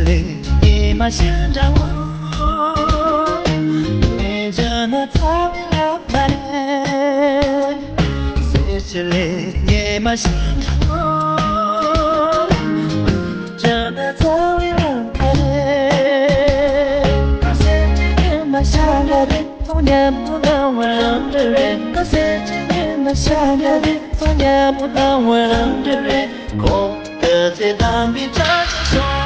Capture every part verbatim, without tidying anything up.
ཉི་མ་ཤར་འདྲ་བོ། མེད་བྱས་ན་ཚ་བའི་ལམ་མ་རེད། གསེར་གྱི་ལས་ཉི་མ་ཤར་འདྲ་བོ། མེད་བྱས་ན་ཚ་བའི་ལམ་མ་རེད། གསེར་གྱི་ཉི་མ་ཤར་འདྲ་རེད། ཚོང་མཉམ་པོ་ལམ་བར་རང་འདྲ་རེད། གསེར་གྱི་ཉི་མ་ཤར་འདྲ་རེད། ཚོང་མཉམ་པོ་ལམ་བར་རང་འདྲ་རེད། ཁོང་དེ་ཚེ་དམ་པའི་བཀྲ་ཤིས་ཤོག་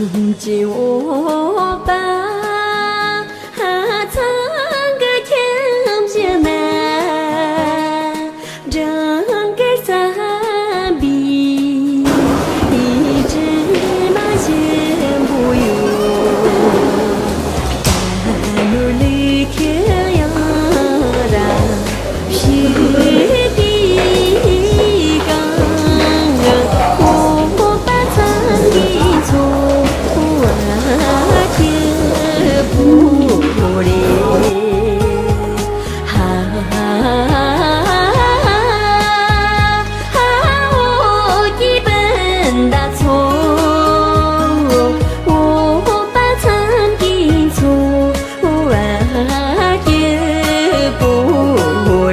གངས་ཅན་འོད་དཔག་ཚང་གི་ཁྱིམ་གཞི་ན། སྦྲང་དཀར་བསམ་པའི་དྲི་མ་ཞིམ་པོ་ཡོད། སྐྲ་ནོར་ལུག་ཁྱུ་ཡང་ར་བཞུས་ཏེ་གང་། འོད་དཔག་ཚང་གི་འཚོ་བ་སྐྱིད་པོ་རེད། ཧ་ཧ་ཧ་ཧ། འོ་སྐྱིད་པོ་འདའ་ཚོ། འོ་དཔག་ཚང་གི་འཚོ་བ་སྐྱིད་པོ་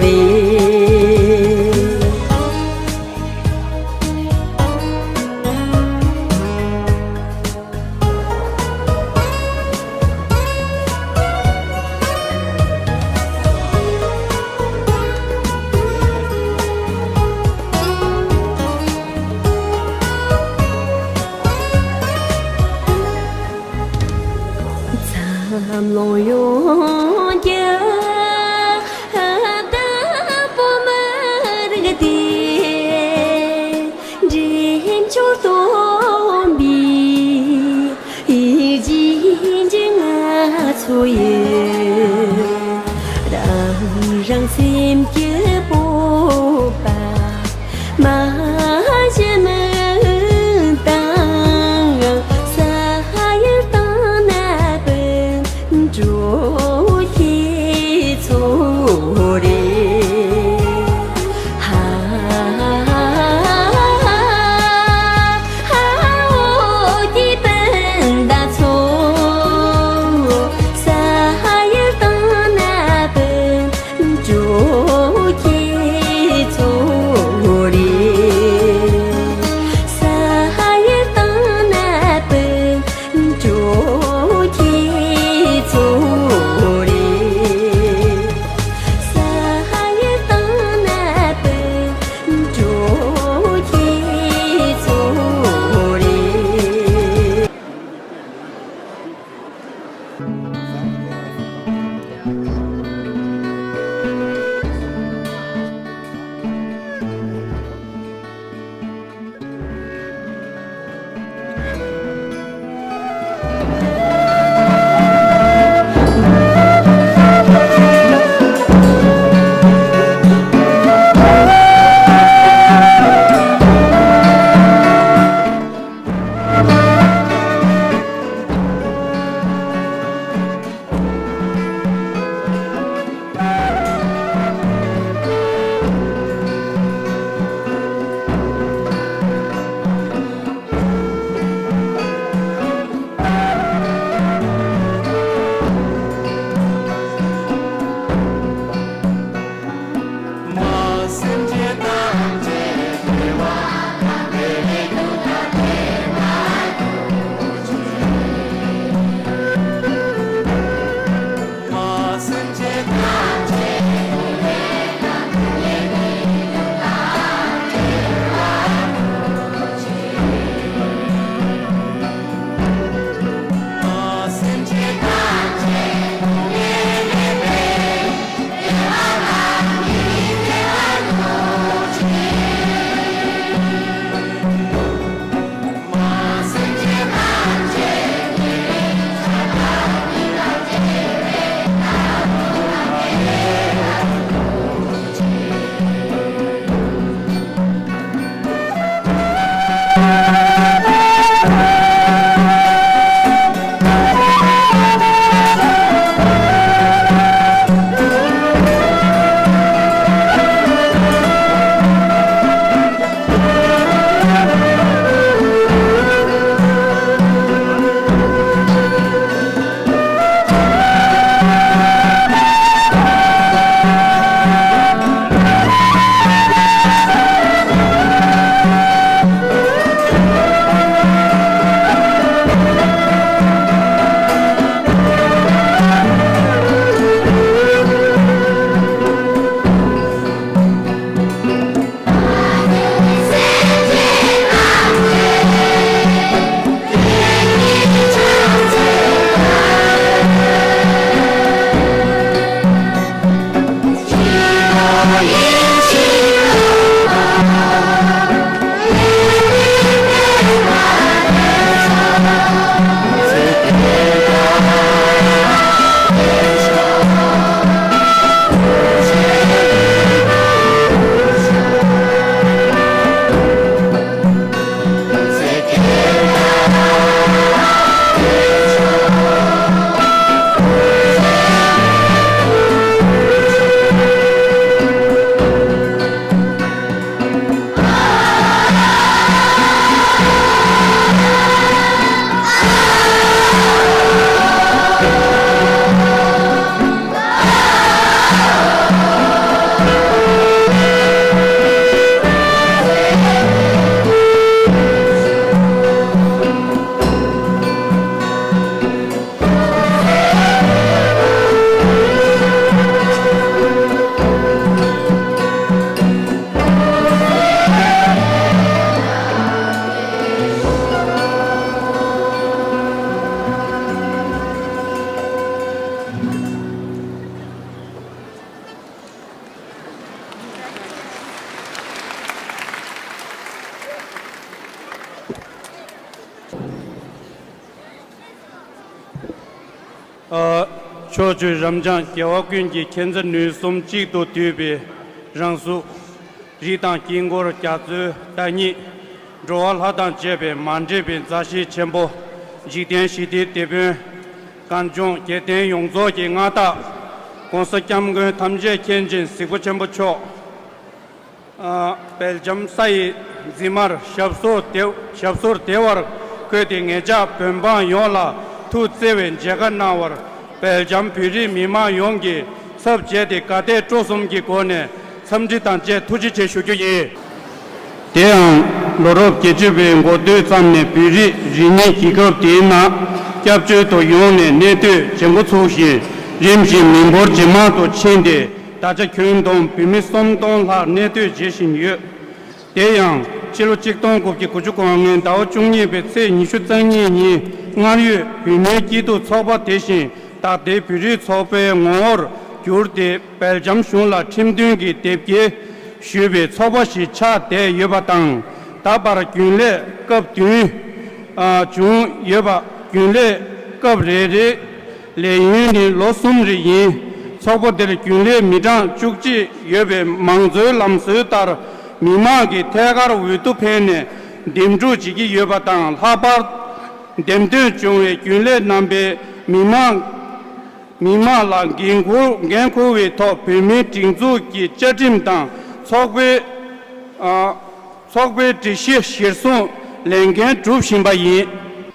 རེད། འཛམ་གླིང་ཡོངས་ཀྱི་བདག་པོ་མི་རིགས་དེ། འདྲེན་མཆོག་སྟོན་པའི་ཡིད་ཀྱི་ང་ཚོ་ཡི། རང་རང་སེམས་ཀྱི་སྤོབས་པ་མ་ཞུམ་དང་། ས་ཡི་སྟེང་ན་བུ་འགྲོ་ཁྱེད་ཚོ་རེད། ཧ་ཧ་ཧ་ཧ། འོ་སྐྱིད་པོ་འདའ་ཚོ། ས་ཡི་སྟེང་ན་བུ་འགྲོ་ ཕྱོགས་བཅུའི་རབ་འབྱམས་རྒྱལ་བ་ཀུན་གྱི་མཁྱེན་བརྩེ་ནུས་གསུམ་གཅིག་ཏུ་བསྡུས་པའི་རང་གཟུགས། རིགས་དང་དཀྱིལ་འཁོར་རྒྱ་མཚོའི་བདག་ཉིད། འགྲོ་བ་ལྷ་དང་བཅས་པའི་མ་འདྲེས་པའི་མཛའ་བཤེས་ཆེན་པོ། འཇིག་རྟེན་ཞི་བདེའི་དེད་དཔོན། གངས་ལྗོངས་རྒྱལ་བསྟན་ཡོངས་རྫོགས་ཀྱི་མངའ་བདག ༸གོང་ས་༸སྐྱབས་མགོན་ཐམས་ཅད་མཁྱེན་ཅིང་གཟིགས་པ་ཆེན་པོ་མཆོག་དཔལ་འབྱམས་ས་ཡི་འཛིན་མར་ཞབས་སོར་དེ་ཞབས་སོར་དེ་བར་བཀོད་དེ་ངེད་ཅག་བོད་འབངས་ཡོངས་ལ་ཐུགས་བརྩེ་བའི་མཇལ་ཁ་གནང་བར། དཔལ་འབྱམས་བོད་རིགས་མི་མང་ཡོངས་ཀྱི་ཚབ་བྱས་ཏེ་དགའ་དད་སྤྲོ་གསུམ་གྱི་སྒོ་ནས་འཚམས་འདྲི་དང་བཅས་ཐུགས་རྗེ་ཆེ་ཞུ་རྒྱུ་ཡིན། དེ་ཡང་ལོ་རབས་བརྒྱད་ཅུ་པའི་འགོ་སྟོད་ཙམ་ནས་བོད་རིགས་རིག་གནས་ཀྱི་སྐབས་དེའི་ནང་སྐྱབས་བཅོལ་དུ་ཡོང་ནས་གནས་སྡོད་བྱེད་འགོ་ཚུགས་ཤིང་། རིམ་བཞིན་མི་འབོར་ཇེ་མང་དུ་ཕྱིན་ཏེ། ད་ཆ་ཁྱོན་བསྡོམས་བོད་མི་སུམ་སྟོང་ལྷག་གནས་སྡོད་བྱེད་བཞིན་ཡོད། དེ་ཡང་ཕྱི་ལོ་ཆིག་སྟོང་དགུ་བརྒྱ་དགུ་བཅུ་གོ་ལྔའི་ཟླ་བ་བཅུ་གཉིས་པའི་ཚེས་ཉི་ཤུ་རྩ་གཉིས་ཉིན་སྔར་ཡོད་བོད་མིའི་སྐྱིད་སྡུག་ཚོགས་པ་དེ་བཞིན་ད་ལྟའི་བོད་རིགས་ཚོགས་པའི་ངོ་བོར་གྱུར་ཏེ། དཔལ་འབྱམས་གཞུང་ལ་ཁྲིམས་མཐུན་གྱི་དེབ་སྐྱེལ་ཞུས་པའི་ཚོགས་པ་ཞིག་ཆགས་བསྡད་ཡོད་པ་དང་། ད་བར་རྒྱུན་ལས་སྐབས་བདུན་བྱུང་ཡོད་པ། རྒྱུན་ལས་སྐབས་རེ་རེའི་ལས་ཡུན་ནི་ལོ་གསུམ་རེ་ཡིན། ཚོགས་པ་འདིར་རྒྱུན་ལས་མི་གྲངས་བཅུ་གཅིག་ཡོད་པའི་མང་གཙོའི་ལམ་སྲོལ་ལྟར། མི་མང་གིས་ཐད་ཀར་འོས་བསྡུ་ཕེབས་ནས་འདེམས་སྒྲུག་བྱེད་ཀྱི་ཡོད་པ་དང་། ལྷག་པར་འདེམས་ཐོན་བྱུང་བའི་རྒྱུན་ལས་རྣམ་པས་མི་མང་མི་མང་ལ་འགན་འཁུར་འགན་འཁུར་བའི་ཐོག་བོད་མིའི་སྒྲིག་འཛུགས་ཀྱི་བཅའ་ཁྲིམས་དང་ཚོགས་པའི། ཨ། ཚོགས་པའི་སྒྲིག་གཞི་གཞིར་བཟུང་ལས་འགན་སྒྲུབ་བཞིན་པ་ཡིན།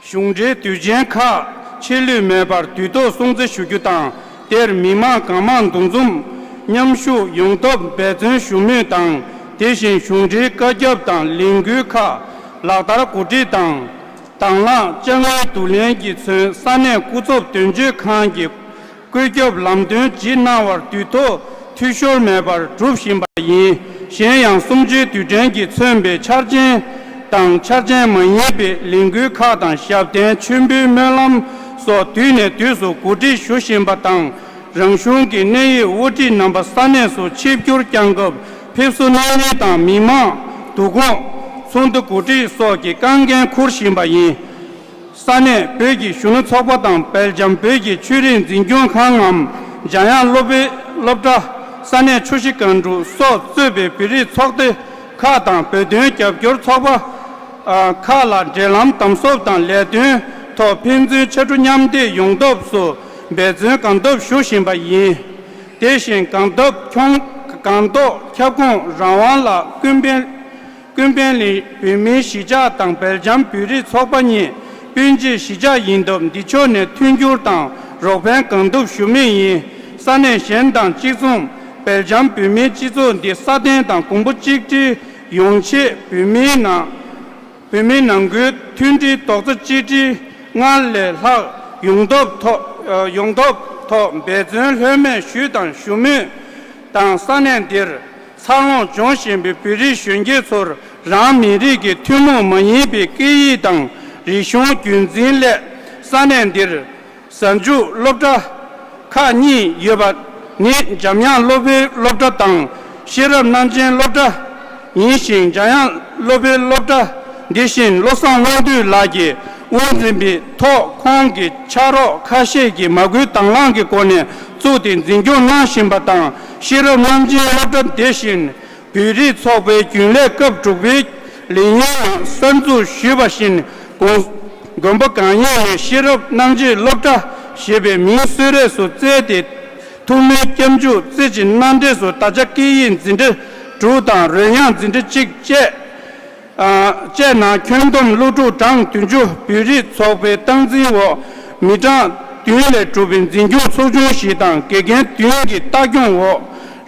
གཞུང་འབྲེལ་དུས་ཆེན་ཁག་ཆད་ལུས་མེད་པར་དུས་ཐོག་སྲུང་བརྩི་ཞུ་རྒྱུ་དང་། དེར་མི་མང་གང་མང་འདུ་འཛོམས་མཉམ་ཞུགས་ཡོང་ཐབས་འབད་བརྩོན་ཞུ་མུས་དང་། དེ་བཞིན་གཞུང་འབྲེལ་བཀའ་ཁྱབ་དང་ལས་འགུལ་ཁག་ལག་བསྟར་གོ་སྒྲིག་དང་། དང་བླངས་དཔྱ་དངུལ་བསྡུ་ལེན་གྱིས་མཚོན་ས་གནས་སྐུ་ཚབ་དོན་གཅོད་ཁང་གི་བཀོད་ཁྱབ་ལམ་སྟོན་ཇི་གནང་བར་དུས་ཐོག་འཐུས་ཤོར་མེད་པར་སྒྲུབ་བཞིན་པ་ཡིན། གཞན་ཡང་གསུམ་བཅུའི་དུས་དྲན་གྱིས་མཚོན་པའི་འཆར་ཅན་དང་འཆར་ཅན་མ་ཡིན་པའི་ལས་འགུལ་ཁག་དང་། ཞབས་བརྟན་མཆོད་འབུལ་སྨོན་ལམ་སོགས་དུས་ནས་དུས་སུ་གོ་སྒྲིག་ཞུ་བཞིན་པ་དང་། རང་གཞུང་གི་གནད་ཡོད་དབུ་ཁྲིད་རྣམ་པ་ས་གནས་སུ་ཆིབས་བསྒྱུར་བསྐྱང་སྐབས་ཕེབས་བསུ་གནང་ལེན་དང་། མི་མང་བསྡུ་སྐོང་། ཚོགས་འདུ་གོ་སྒྲིག་སོགས་ཀྱི་རྐང་འགན་འཁུར་བཞིན་པ་ཡིན། ས་གནས་བོད་ཀྱི་གཞོན་ནུ་ཚོགས་པ་དང་། དཔལ་འབྱམས་བོད་ཀྱི་ཆོས་རིག་འཛིན་སྐྱོང་ཁང་ངམ། འཇམ་དབྱངས་སློབ་དཔོན་སློབ་གྲྭ། ས་གནས་ཆུ་བཞི་སྒང་དྲུག་སོགས་གཙོས་པའི་བོད་རིགས་ཚོགས་སྡེ་ཁག་དང་། བོད་དོན་རྒྱབ་སྐྱོར་ཚོགས་པ་ཁག་ལ་འབྲེལ་ལམ་དམ་ཟབ་དང་། ལས་དོན་ཐོག་ཕན་ཚུན་ཕྱར་གྲུ་མཉམ་འདེགས་ཡོང་ཐབས་སུ་འབད་བརྩོན་གང་ཐུབ་ཞུ་བཞིན་པ་ཡིན། དེ་བཞིན་གངས་འདབས་ཁྱོང་གངས་ཐོག་ཁྱབ་ཁོངས་རང་དབང་ལ་ཀུན་ཕན། ཀུན་ཕན་གླིང་བོད་མིའི་གཞིས་ཆགས་དང་། དཔལ་འབྱམས་བོད་རིགས་ཚོགས་པ་གཉིས་སྤུན་མཆེད་གཞིས་ཆགས་ཡིན་སྟབས། འདི་ཕྱོགས་ནས་མཐུན་འགྱུར་དང་རོགས་ཕན་གང་ཐུབ་ཞུ་མུས་ཡིན། ས་གནས་གཞན་དང་གཅིག་མཚུངས། དཔལ་འབྱམས་བོད་མིའི་སྤྱི་ཚོགས་འདི་སྲ་བརྟན་དང་གོང་བུ་གཅིག་སྒྲིལ་ཡོང་ཆེད། བོད་མིའི་ནང་བོད་མིའི་ནང་ཁུལ་མཐུན་སྒྲིལ་རྡོག་རྩ་གཅིག་སྒྲིལ་སྔར་ལས་ལྷག་ཡོང་ཐབས་ཐོག་ཡོང་ཐབས་ཐོག་འབད་བརྩོན་ལྷོད་མེད་ཞུས་དང་ཞུ་མུས་དང་། ས་གནས་འདིར་འཚར་ལོངས་འབྱུང་བཞིན་པའི་བོད་རིགས་གཞོན་སྐྱེས་ཚོར་རང་མི་རིགས་ཀྱི་ཐུན་མོང་མ་ཡིན་པའི་སྐད་ཡིག་དང་རིག་གཞུང་རྒྱུན་འཛིན་སླད། ས་གནས་འདིར་གཟའ་མཇུག་སློབ་གྲྭ་ཁག་གཉིས་ཡོད་པ་ནི། འཇམ་དབྱངས་སློབ་དཔོན་སློབ་གྲྭ་དང་། ཤེས་རབ་རྣམ་འདྲེན་སློབ་གྲྭ་ཡིན་ཞིང་། འཇམ་དབྱངས་སློབ་དཔོན་སློབ་གྲྭ་འདི་བཞིན་བློ་བཟང་དབང་འདུས་ལགས་ཀྱིས་དབུ་འཛིན་པའི་ཐོག་ཁོང་གི་ཕྱག་རོགས་ཁ་ཤས་ཀྱིས་མ་བསྐུལ་དང་བླངས་ཀྱི་སྒོ་ནས་བཙུགས་ཏེ་འཛིན་སྐྱོང་གནང་བཞིན་པ་དང་། ཤེས་རབ་རྣམ་འདྲེན་སློབ་གྲྭ་འདི་བཞིན་བོད་རིགས་ཚོགས་པའི་རྒྱུན་ལས་སྐབས་དྲུག་པའི་ལས་ཡུན་ནང་གསར་འཛུགས་ཞུས་པ་བཞིན། དགོན་དགོན་པ་གང་ཡིན་ནས་ཤེས་རབ་རྣམ་འབྱེད་སློབ་གྲྭ་ཞེས་པའི་མིང་གསོལ་རས་སུ་བསྩལ་ཏེ། ཐུགས་སྨོན་སྐྱབས་འཇུག་རྩེ་གཅིག་མནའ་འབྲེལ་སོགས་ད་ཆ་སྐད་ཡིག་འཛིན་གྲྭ་དྲུག་དང་རོལ་དབྱངས་འཛིན་གྲྭ་གཅིག་བཅས། ཨ། བཅས་ནང་ཁྱོན་བསྡོམས་སློབ་ཕྲུག་གྲངས་བདུན་ཅུ་བོད་རིགས་ཚོགས་པའི་སྟངས་འཛིན་འོག་མི་གྲངས་བདུན་ལས་གྲུབ་པའི་འཛིན་སྐྱོང་ཚོགས་ཆུང་ཞིག་དང་། དགེ་རྒན་བདུན་གྱི་ལྟ་སྐྱོང་འོག་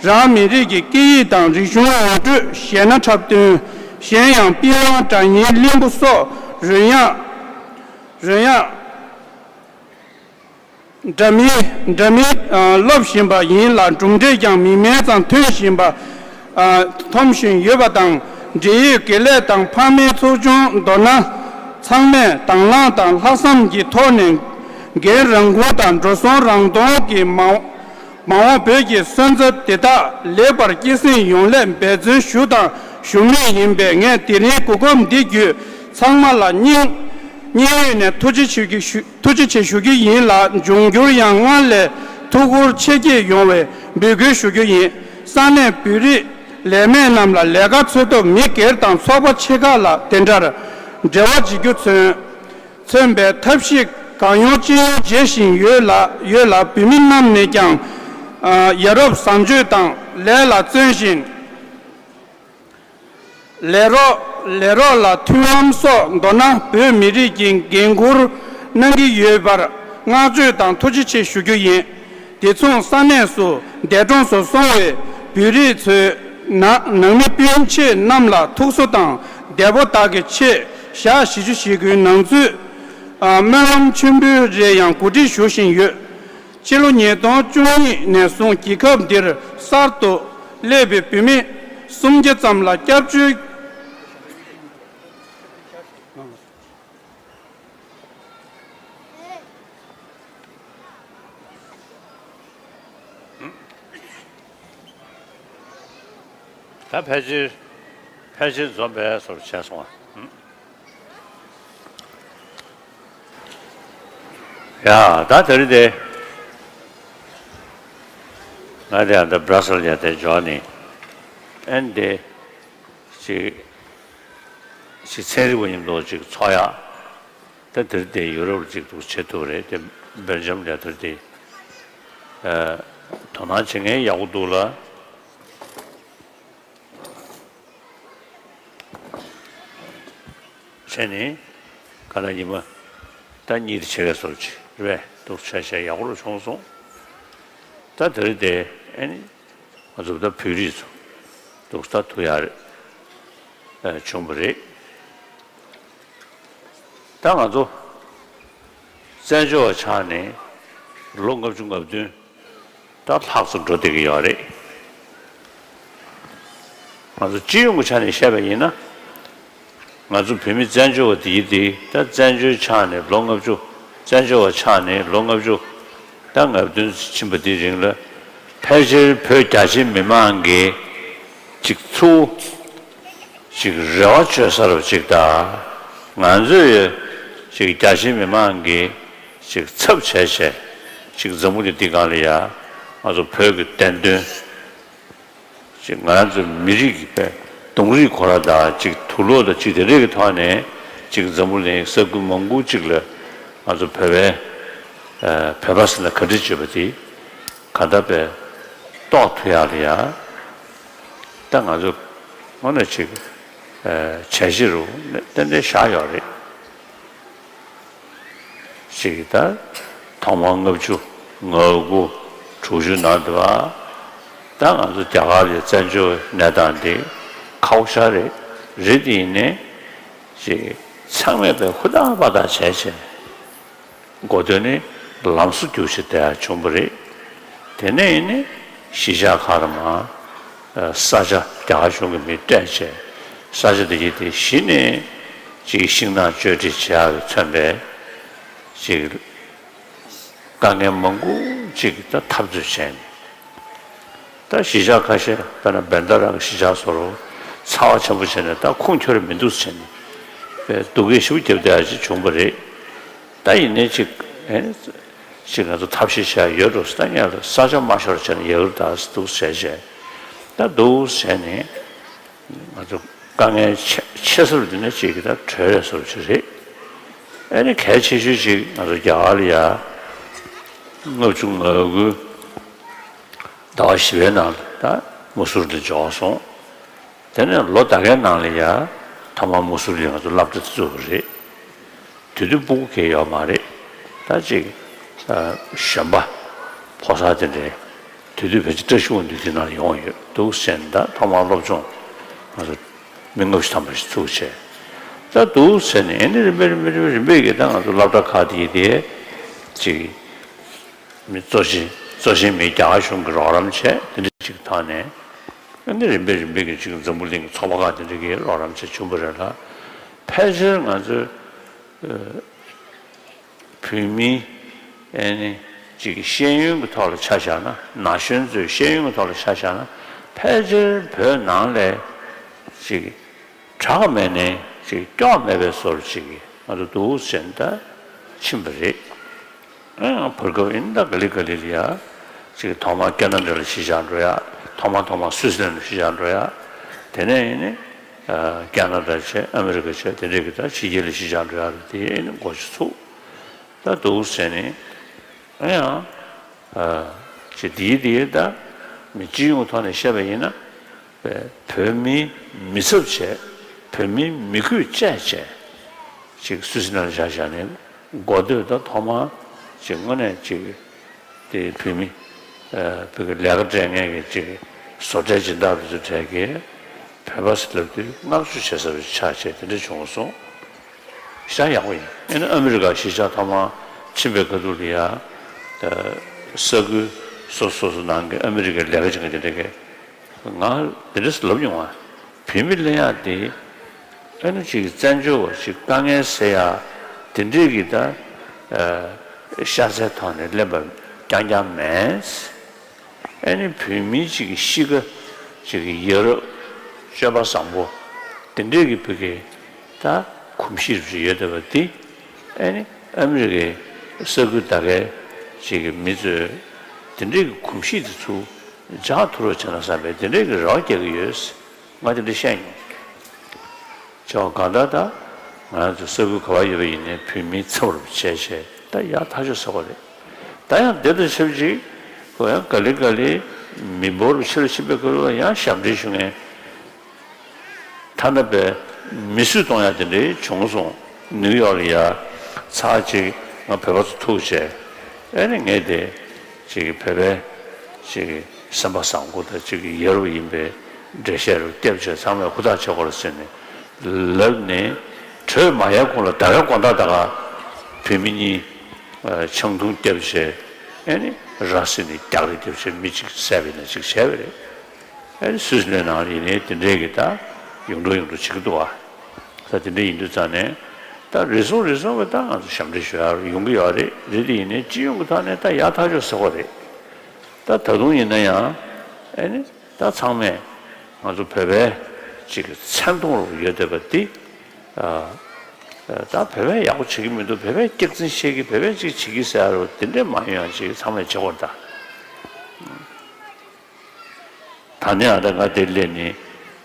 རང་མི་རིགས་ཀྱི་སྐད་ཡིག་དང་རིག་གཞུང་ངོ་སྤྲོད་གཞས་སྣ་འཁྲབ་སྟོན། གཞན་ཡང་པི་ཝང་སྒྲ་སྙན་གླིང་བུ་སོགས་རོལ་དབྱངས། རོལ་དབྱངས། འདྲ་མིན་འདྲ་མིན་སློབ་བཞིན་པ་ཡིན་ལ། གྲུབ་འབྲས་ཀྱང་མིང་མེད་ཙམ་ཐོན་བཞིན་པ། ཐོན་བཞིན་ཡོད་པ་དང་། འབྲེལ་ཡོད་དགེ་ལས་དང་ཕ་མའི་ཚོགས་ཆུང། མདོར་ན། ཚང་མས་དང་བླངས་དང་ལྷག་བསམ་གྱི་ཐོག་ནས། འགན་རང་འཁུར་དང་འགྲོ་སོང་རང་གཏོང་གིས་མ་མ་འོངས་བོད་ཀྱི་སོན་རྩ་དེ་དག་ལེགས་པར་སྐྱེད་སྲིང་ཡོང་སླད་འབད་བརྩོན་ཞུ་དང་ཞུ་མུས་ཡིན་པས། ངས་དེ་རིང་གོ་སྐབས་འདི་བརྒྱུད་ཚང་མ་ལ་སྙིང་ སྙིང་དབུས་ནས་ཐུགས་རྗེ་ཆེ་ཞུ་རྒྱུ་ཞུ་ཐུགས་རྗེ་ཆེ་ཞུ་རྒྱུ་ཡིན་ལ། འབྱུང་འགྱུར་ཡང་སྔར་ལས་ཐུགས་ཁུར་ཆེ་བསྐྱེད་ཡོང་བའི་འབོད་སྐུལ་ཞུ་རྒྱུ་ཡིན། ས་གནས་བོད་རིགས་ལས་མེད་རྣམས་ལ་ལས་ཀ་འཚོལ་ཐབས། མི་སྒེར་དང་ཚོགས་པ་ཆེ་ཁག་ལ་དེ་འདྲར་འབྲེལ་བ་བྱེད་རྒྱུ་མཚོན་མཚོན་པའི་ཐབས་ཤེས་གང་ཡོང་ཅི་ཡོང་བྱེད་བཞིན་ཡོད་ལ་ཡོད་ལ། བོད་མི་རྣམས་ནས་ཀྱང་ཡ་རབས་བཟང་སྤྱོད་དང་ལས་ལ་བརྩོན་བཞིན། ལས་རོགས་ལས་རོགས་ལ་མཐུན་ལམ་སོགས། མདོར་ན་བོད་མི་རིགས་ཀྱི་འགན་འཁུར་གནང་གི་ཡོད་པར་བསྔགས་བརྗོད་དང་ཐུགས་རྗེ་ཆེ་ཞུ་རྒྱུ་ཡིན། དེ་མཚུངས་ས་གནས་སུ་འདས་གྲོངས་སུ་སོང་བའི་བོད་རིགས་ཚོའི་ནང་ནང་མི་སྤུན་མཆེད་རྣམས་ལ་ཐུགས་གསོ་དང་འདས་པོ་དག་གི་ཆེད་ཞག་བཞི་བཅུ་ཞེ་དགུའི་ནང་ཚུད་སྨོན་ལམ་མཆོད་འབུལ་རེ་ཡང་གོ་སྒྲིག་ཞུ་བཞིན་ཡོད། ཕྱི་ལོ་ཉིས་སྟོང་བཅུ་གཉིས་ནས་བཟུང་རྒྱལ་ཁབ་འདིར་གསར་དུ་སླེབས་པའི་བོད་མི་སུམ་བརྒྱ་ཙམ་ལ་སྐྱབས་བཅོལ། ད་ཕལ་ཆེར་ཕལ་ཆེར་འཛོམས་པའི་བཟོ་འདྲ་བྱས་སོང་བ། ཡ། ད་དེ་རིང་དེ། ང་དེ་ཡང་ད་སྦྲ་སལ་ཡ་དེ་འཇོག་ནི། ཨན་དེ། ཅིག་ཅིག་ཚན་རིག་པ་མཉམ་དུ་ཅིག་ཚོགས་ཡ། ད་དེ་རིང་དེ་ཡུ་རོབ་ཅིག་འདུག་བྱེད་ཐུབ་རེད་དེ། སྦེལ་ཇམ་ལ་དེ་རིང་དེ། ཨ། དོ་སྣང་བྱེད་མཁན་ཡག་པོ་འདུག་ལ། བྱས་ནས་ག་ལ་ཉི་མ་ད་གཉིས་དེ་བྱེད་ཀྱི་སོར་ཅིག་རེད་པས། འདུག་བྱས་བྱས་ཡག་པོ་རུ་བྱུང་སོང་། ད་དེ་རིང་དེ་ཨ་ནི་ང་ཚོ་ད་བོད་རིགས་ཚོ་འདུག་ད་ཐུག་ཡག་རེད། ཨ། བྱུང་བ་རེད། ད་ང་ཚོ་བཙན་བྱོལ་བ་ཆགས་ནས་ལོ་ལྔ་བཅུ་ང་བདུན་ད་ལྷག་ཙམ་འགྲོ་བསྡད་ཀྱི་ཡོད་རེད། ང་ཚོ་སྤྱི་ཡོངས་ཀྱི་ཆ་ནས་བཤད་པ་ཡིན་ན། ང་ཚོ་བོད་མི་བཙན་བྱོལ་བ་དེ་ཡིན་དེ། ད་བཙན་བྱོལ་ཆགས་ནས་ལོ་ལྔ་བཅུ། བཙན་བྱོལ་བ་ཆགས་ནས་ལོ་ལྔ་བཅུ་ད་ང་བདུན་ཕྱིན་པ་དེའི་རིང་ལ། ཕལ་ཆེར་བོད་རྒྱ་ཆེའི་མི་མང་གིས་ཅིག་ཚུར་ཅིག་རེ་བ་བཅོལ་ཚར་བ་ཅིག་དང་། ང་ཚོས་ཅིག་རྒྱ་ཆེའི་མི་མང་གིས་ཅིག་ཚབ་བྱས་བྱས་ཅིག་འཛམ་བུ་གླིང་འདི་སྒང་ལ་ཡ་ང་ཚོ་བོད་ཀྱི་བདེན་དོན། ཅིག་ང་རང་ཚོ་མི་རིགས་ཀྱི་དཔེ་གདོང་རིས་ཁོ་ར་དང་ཅིག་དུག་ལོག་དང་ཅིག་དེ་རིགས་ཀྱི་ཐོག་ནས་ཅིག་འཛམ་བུ་གླིང་ས་ཁུལ་མང་པོ་ཅིག་ལ་ང་ཚོ་བོད་པའི་ཨ་བོད་པ་ཟེར་ན་ག་འདྲ་བརྗོད་པ་དེ་ག་འདྲ་བས་རྟོགས་ཐུབ་ཡག་ལ་ཡ། ད་ང་ཚོ་དངོས་གནས་ཅིག་ཨ་བྱས་རྗེས་རུ་ཏན་ཏན་བཞག་ཡོད་རེད། ཞིག་ད་ཐོག་མར་ལྔ་བཅུ་ང་དགུ་དྲུག་ཅུ་ནང་དུ་བ། ད་ང་ཚོ་རྒྱ་གར་གྱི་བཙན་བྱོལ་གནས་སྟངས་འདི་ཁག་པོ་ཞེ་དྲག་རེད། རེད་དེ་ཡིན་ནའི་ཅིག་ཚང་མས་པའི་ཧུར་ཐག་པ་ཐག་བྱས་བྱས། འགོ་སྟོད་ནས་ལམ་སང་རྒྱུགས་ཤིག་དེ་ཡང་བྱུང་བ་རེད། དེ་ནས་ཡིན་ནའི་གཞིས་ཆགས་ཁག་ལ་མར་ས་ཆ་རྒྱ་གར་གཞུང་གིས་མི་སྤྲད་བྱས། ས་ཆ་དེ་གྱད་དེ་གཞི་ནས་ཅིག་ཤིང་ནགས་གཅོད་འབྲེག་བྱེད་ཡག་གིས་མཚོན་པའི་ཅིག་དཀའ་ངལ་མང་པོ་ཅིག་ད་འཐབ་རྩོད་བྱས་ནས། ད་གཞིས་ཆགས་ཁ་ཤས་དཔེར་ན་བན་ད་ར་གི་གཞིས་ཆགས་སོགས་ཚ་བ་ཆེན་པོ་བྱས་ནས་ད་ཁུངས་འཁྱོལ་མི་འདུག་ཟེར་ནས་དཔེ་སྡུག་སྐད་ཞེ་པོ་བརྒྱབ་བསྡད་ཡག་ཅིག་བྱུང་བ་རེད། ད་ཡིན་ནའི་ཅིག་ཨེ་ཅིག་ང་ཚོ་ཐབས་ཤེས་བྱས་ཡོད་འགྲོ་ཟེར། ད་ངས་ལ་ས་ཆ་མ་ཤོར་བྱས་ནས་ཡག་རུ་ད་འདུག་བྱས་བྱས། ད་འདུག་བྱས་ནས་ང་ཚོ་དཀའ་ངལ་ཆེ་ཆེ་ས་རུ་འདི་ནས་ཅིག་གི་ད་གྲོལ་རེ་སོར་ཅིག་རེད། ཨེ་ནི་གལ་ཆེ་ཤོས་ཅིག་ང་ཚོ་རྒྱ་གར་ལ་ཡ་ལྔ་བཅུ་ང་དགུ་ཟླ་བ་བཞི་པའི་ནང་ལ་ད་མུ་སུར་འདི་འབྱོར་སོང་། དེ་ནས་ལོ་ད་གའི་ནང་ལ་ཡ་ཐོག་མར་མུ་སུར་ལ་ང་ཚོ་སློབ་གྲྭ་བཙུགས་པ་རེད། དེ་དུས་སྤུ་གུ་གང་ཡང་ཡོད་མ་རེད། ད་ཅིག་ཨ་གཞོན་པ་ཕོ་གསར་དེ་འདྲའི་དེ་དུས་ཕལ་ཆེར་བཀྲ་ཤིས་དབང་འདུས་དེ་ནང་ཡོང་ཡོད་འདུག་ཟེར་ནས། ད་ཐོག་མར་སློབ་སྦྱོང་ང་ཚོ་མི་ལྔ་བཅུ་ཐམ་པ་ཞིག་ཚུགས་བྱས། ད་འདུག་ཟེར་ནས་ཨེ་ནི་རིམ་པས་རིམ་པས་རིམ་པས་རིམ་པས་ཀྱིས་ད་ང་ཚོ་སློབ་གྲྭ་ཁག་དེ་དེ་ཅིག་མི་གཙོ་ཆེ་གཙོ་ཆེན་མི་རྒྱ་གར་གཞུང་གིས་རོགས་རམ་བྱས། དེ་འདྲ་ཅིག་ཐོག་ནས་ཨ་ནི་རིམ་པས་རིམ་པས་ཀྱིས་ཅིག་འཛམ་བུ་གླིང་གི་ཚོགས་པ་ཁག་དེ་འདྲ་གིས་རོགས་རམ་བྱས་བྱུང་བ་རེད་ལ། ཕལ་ཆེར་ང་ཚོའི་ཨ་བོད་མིའི་ཨ་ནི་ཅིག་ཤེས་ཡོན་གྱི་ཐོག་ལ་ཆ་བཞག་ན། ན་གཞོན་ཚོའི་ཤེས་ཡོན་གྱི་ཐོག་ལ་ཆ་བཞག་ན། ཕལ་ཆེར་བོད་ནང་ལ་ཅིག་དྲག་མེད་ནའི་ཅིག་སྐྱོ་མེད་པའི་བཟོ་འདྲ་ཅིག་ ང་ཚོ་འདུག་ཟེར་ནས་ད་ཕྱིན་པ་རེད། ཨ་ཡང་བར་སྐབས་ཡིན་ད་ག་ལེ་ག་ལེ་ལ་ཡ། ཅིག་ཐོག་མར་ཁེ་ན་ཌ་ལ་གཞིས་ཆགས་འགྲོ་ཡ། ཐོག་མར་ཐོག་མར་སུད་སི་ལན་ལ་གཞིས་ཆགས་འགྲོ་ཡ། དེ་ནས་ཡིན་ནི་ཨ་ཁེ་ན་ཌ་བྱས། ཨ་མི་རི་ཀ་བྱས། དེ་འདྲས་ཀྱི་ད་ཕྱི་རྒྱལ་ལ་གཞིས་ཆགས་འགྲོ་ཡ་རེད། དེ་ཡིན་ནི་འགོ་ཆུ་ཚུགས། ད་འདུག་ཟེར་ནས། ཨ་ཡང་ཨ་ཅིག་འདིའི་འདིའི་ད་མི་སྤྱི་ཡོངས་ཐོག་ནས་བཤད་པ་ཡིན་ན། བོད་མིའི་མི་ཚབ་བྱས། བོད་མིའི་མི་དགོས་བཅས་བྱས། ཅིག་སུད་སི་ནང་ལ་བཞག་བཞག་ནས་འགོ་སྟོད་དང་ཐོག་མར་ཅིག་དངོས་གནས་ཅིག་དེ་བོད་མི་ཨ་བོད་ཀྱི་ལས་ཀ་སྤྲད་མཁན་གྱི་ཅིག་བཟོ་གྲྭའི་སྦྱིན་བདག་དེ་ཚོ་གྲས་ཀྱིས་བོད་པ་ཟེར་ལབ་དུས་བསྔགས་བརྗོད་བྱེད་ས་ཆགས་བྱས་དེ་འདྲ་བྱུང་སོང་། ཤ་ཡག་པོ་ཡིན། ཨ་ནི་ཨ་མི་རི་ཀ་གཞིས་ཆགས་ཐོག་མར་ཕྱིན་པའི་ཁ་ཐུག་ལ་ཡ། ཨ་ས་ཁུལ་སོ་སོ་སོ་ནང་གི་ཨ་མི་རི་ཀའི་ལས་ཀ་བྱེད་མཁན་དེ་འདྲ་གིས། ང་དེ་འདྲ་ལབ་མྱོང་བ། བོད་མི་ལབ་ཡག་དེ་ཨ་ནི་ཅིག་བཙན་བྱོལ་བ་ཅིག་དཀའ་ངལ་སེལ་ཡག་དེ་འདྲས་ཀྱི་ད་ཨ་ཤ་ཚའི་ཐོག་ནས་ལེན་པ་རྐྱང་རྐྱང་མེད། ཨ་ནི་བོད་མི་ཅིག་གི་གཤིས་ཀ་ཅིག་གི་ཡ་རབས་སྤྱོད་པ་བཟང་པོ་དེ་འདྲས་ཀྱི་བོད་ཀྱི་ད་གོམས་གཤིས་རུ་ཡོད་བསྡད་པ་འདི། ཨ་ནི་ཨ་མི་རི་ཀའི་ས་ཁུལ་ད་གའི་ཅིག་གི་མི་ཚོས་དེ་འདྲའི་གི་གོམས་གཤིས་དེ་ཚུར་འཇགས་ཐུབ་རོགས་བྱས་ན་བསམ་པའི་དེ་འདྲའི་གི་རེ་བ་རྒྱག་གི་ཡོད། ང་དེ་འདྲ་བཤད་མྱོང་། བྱས་པ་གང་ལྟར་ད་ང་ཚོ་ས་ཁུལ་ག་པར་ཡོད་པ་ཡིན་ནའི་བོད་མིའི་ཚབ་རུ་བྱས་བྱས་ད་ཡག་ཐག་ཆོད་ཟེར་བ་རེད། ད་ཡང་དེ་དང་ཆབས་ཅིག་ཁོ་ཡང་ག་ལེ་ག་ལེ་མི་འབོར་ཕྱི་ལ་ཕྱིན་པའི་སྐབས་ལ་ཡང་ཞབས་འདྲེན་ཞུ་མཁན། ཐ་ན་པའི་མི་གསོད་གཏོང་ཡག་དེ་འདྲའི་བྱུང་སོང་། ནིའུ་ཡོག་ལ་ཡ་ཚར་གཅིག་ང་བོད་པ་ཚོ་ཐུག་བྱས། ཨེ་ནི་ངས་དེ་ཅིག་བོད་པའི་ཅིག་སེམས་པ་བཟང་པོ་དང་ཅིག་ཡ་རབས་ཡིན་པའི་འགྲེལ་བཤད་རུ་བརྒྱབ་བྱས་ཚང་མས་ཧུར་ཐག་བྱེད་དགོས་རེད་ཟེར་ནས་ལབ་ནས། གྲོས་མ་ཡལ་གོང་ལ་ད་ག་དགོང་དག་ད་ག་བོད་མི་གཉིས་ཆང་འཐུང་བརྒྱབ་བྱས། ཨེ་ནི་ར་བཟི་ནས་རྒྱག་རེས་བརྒྱབ་བྱས་མི་གཅིག་བསད་པ་ཡིན་ན་ཅིག་བྱས་པ་རེད། ཨ་ནི་སུད་སི་ནང་ལ་ཡིན་ནའི་དེ་འདྲའི་གི་ད་ཡོང་འགྲོ་ཡོང་འགྲོ་བྱེད་ཀྱི་འདུག་བ། ད་དེ་འདྲ་ཡིན་དུས་ཙང་ནས་ད་རེ་ཟུང་རེ་ཟུང་གི་ད་ང་ཚོ་ཞབས་འདྲེན་ཞུ་ཡག་ཡོང་གི་ཡོད་རེད། རེད་དེ་ཡིན་ནའི་སྤྱི་ཡོངས་ཀྱི་ཐོག་ནས་ད་ཡག་ཐག་ཆོད་ཟེར་བ་རེད། ད་ད་དུང་ཡིན་ན་ཡང་ཨ་ནི་ད་ཚང་མས་ང་ཚོ་བོད་པའི་ཅིག་མཚན་མཐོང་རུ་ཡོད་བསྡད་པ་འདི། ཨ་ད་བོད་པས་ཡག་པོ་བྱེད་ཀྱི་མི་འདུག་བོད་པས་སྐྱག་རྫུན་བཤད་ཀྱི། བོད་པས་ཅིག་བྱེད་ཀྱི་ཟེར་ཡག་རུ་དེ་འདྲས་མ་ཡོང་ཡག་ཅིག་ཚང་མས་བྱེད་དགོས་རེད་ད། ད་ནི་ཨ་ད་ང་དེར་སླེབས་ནས་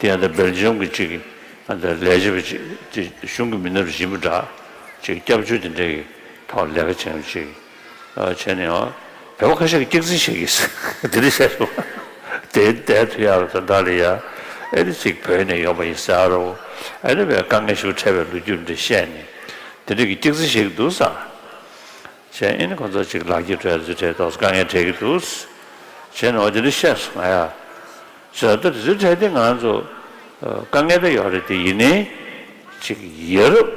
དེ་ཨ་ད་སྦེལ་ཇམ་གྱི་ཅིག་ཨ་ད་ལས་བྱེད་པ་ཅིག་ཅིག་གཞུང་གི་མི་སྣ་རུ་ཡིན་པ་འདྲ། ཅིག་སྐྱབས་བཅོལ་དེ་འདྲ་གི་ཐོག་ལས་ཀ་བྱེད་མཁན་ཅིག་ཨ་བྱས་ནས་ཨ་བོད་པ་ཁ་ཤས་ཀྱིས་སྐྱག་རྫུན་བཤད་ཀྱི་ཟེར་དེ་འདྲ་བཤད་སོང་། དེ་བསྡད་ཐུབ་ཡག་རུ་ད་ད་ལ་ཡ་ཨེ་ནི་ཅིག་བོད་ནས་ཡོང་པ་ཡིན་ཟེར་ཡག་རུ། ཨེ་ནི་བས་དཀའ་ངལ་ཞིག་འཕྲད་པའི་ལོ་རྒྱུས་འདྲ་བཤད་ནས་དེ་འདྲ་གི་སྐྱག་རྫུན་བཤད་ཀྱི་འདུག་ཟེར། བྱས་ཨེ་ནི་ཁོ་ཚོ་ཅིག་ལག་འཁྱེར་སྤྲད། དེ་ཚོ་སྤྲད་ཏོག་ཙམ་དཀའ་ངལ་འཕྲད་ཀྱི་འདུག་ཟེར་ནས་འོ་དེ་འདྲ་བཤད་སོང་ང་ཡ། ཟེར་ད་དེ་ཚོའི་གྲས་དེ་ང་ཚོ་ཨ་དཀའ་ངལ་ད་ཡོད་རེད་དེ། ཡིན་ནའི་ཅིག་ཡ་རབས་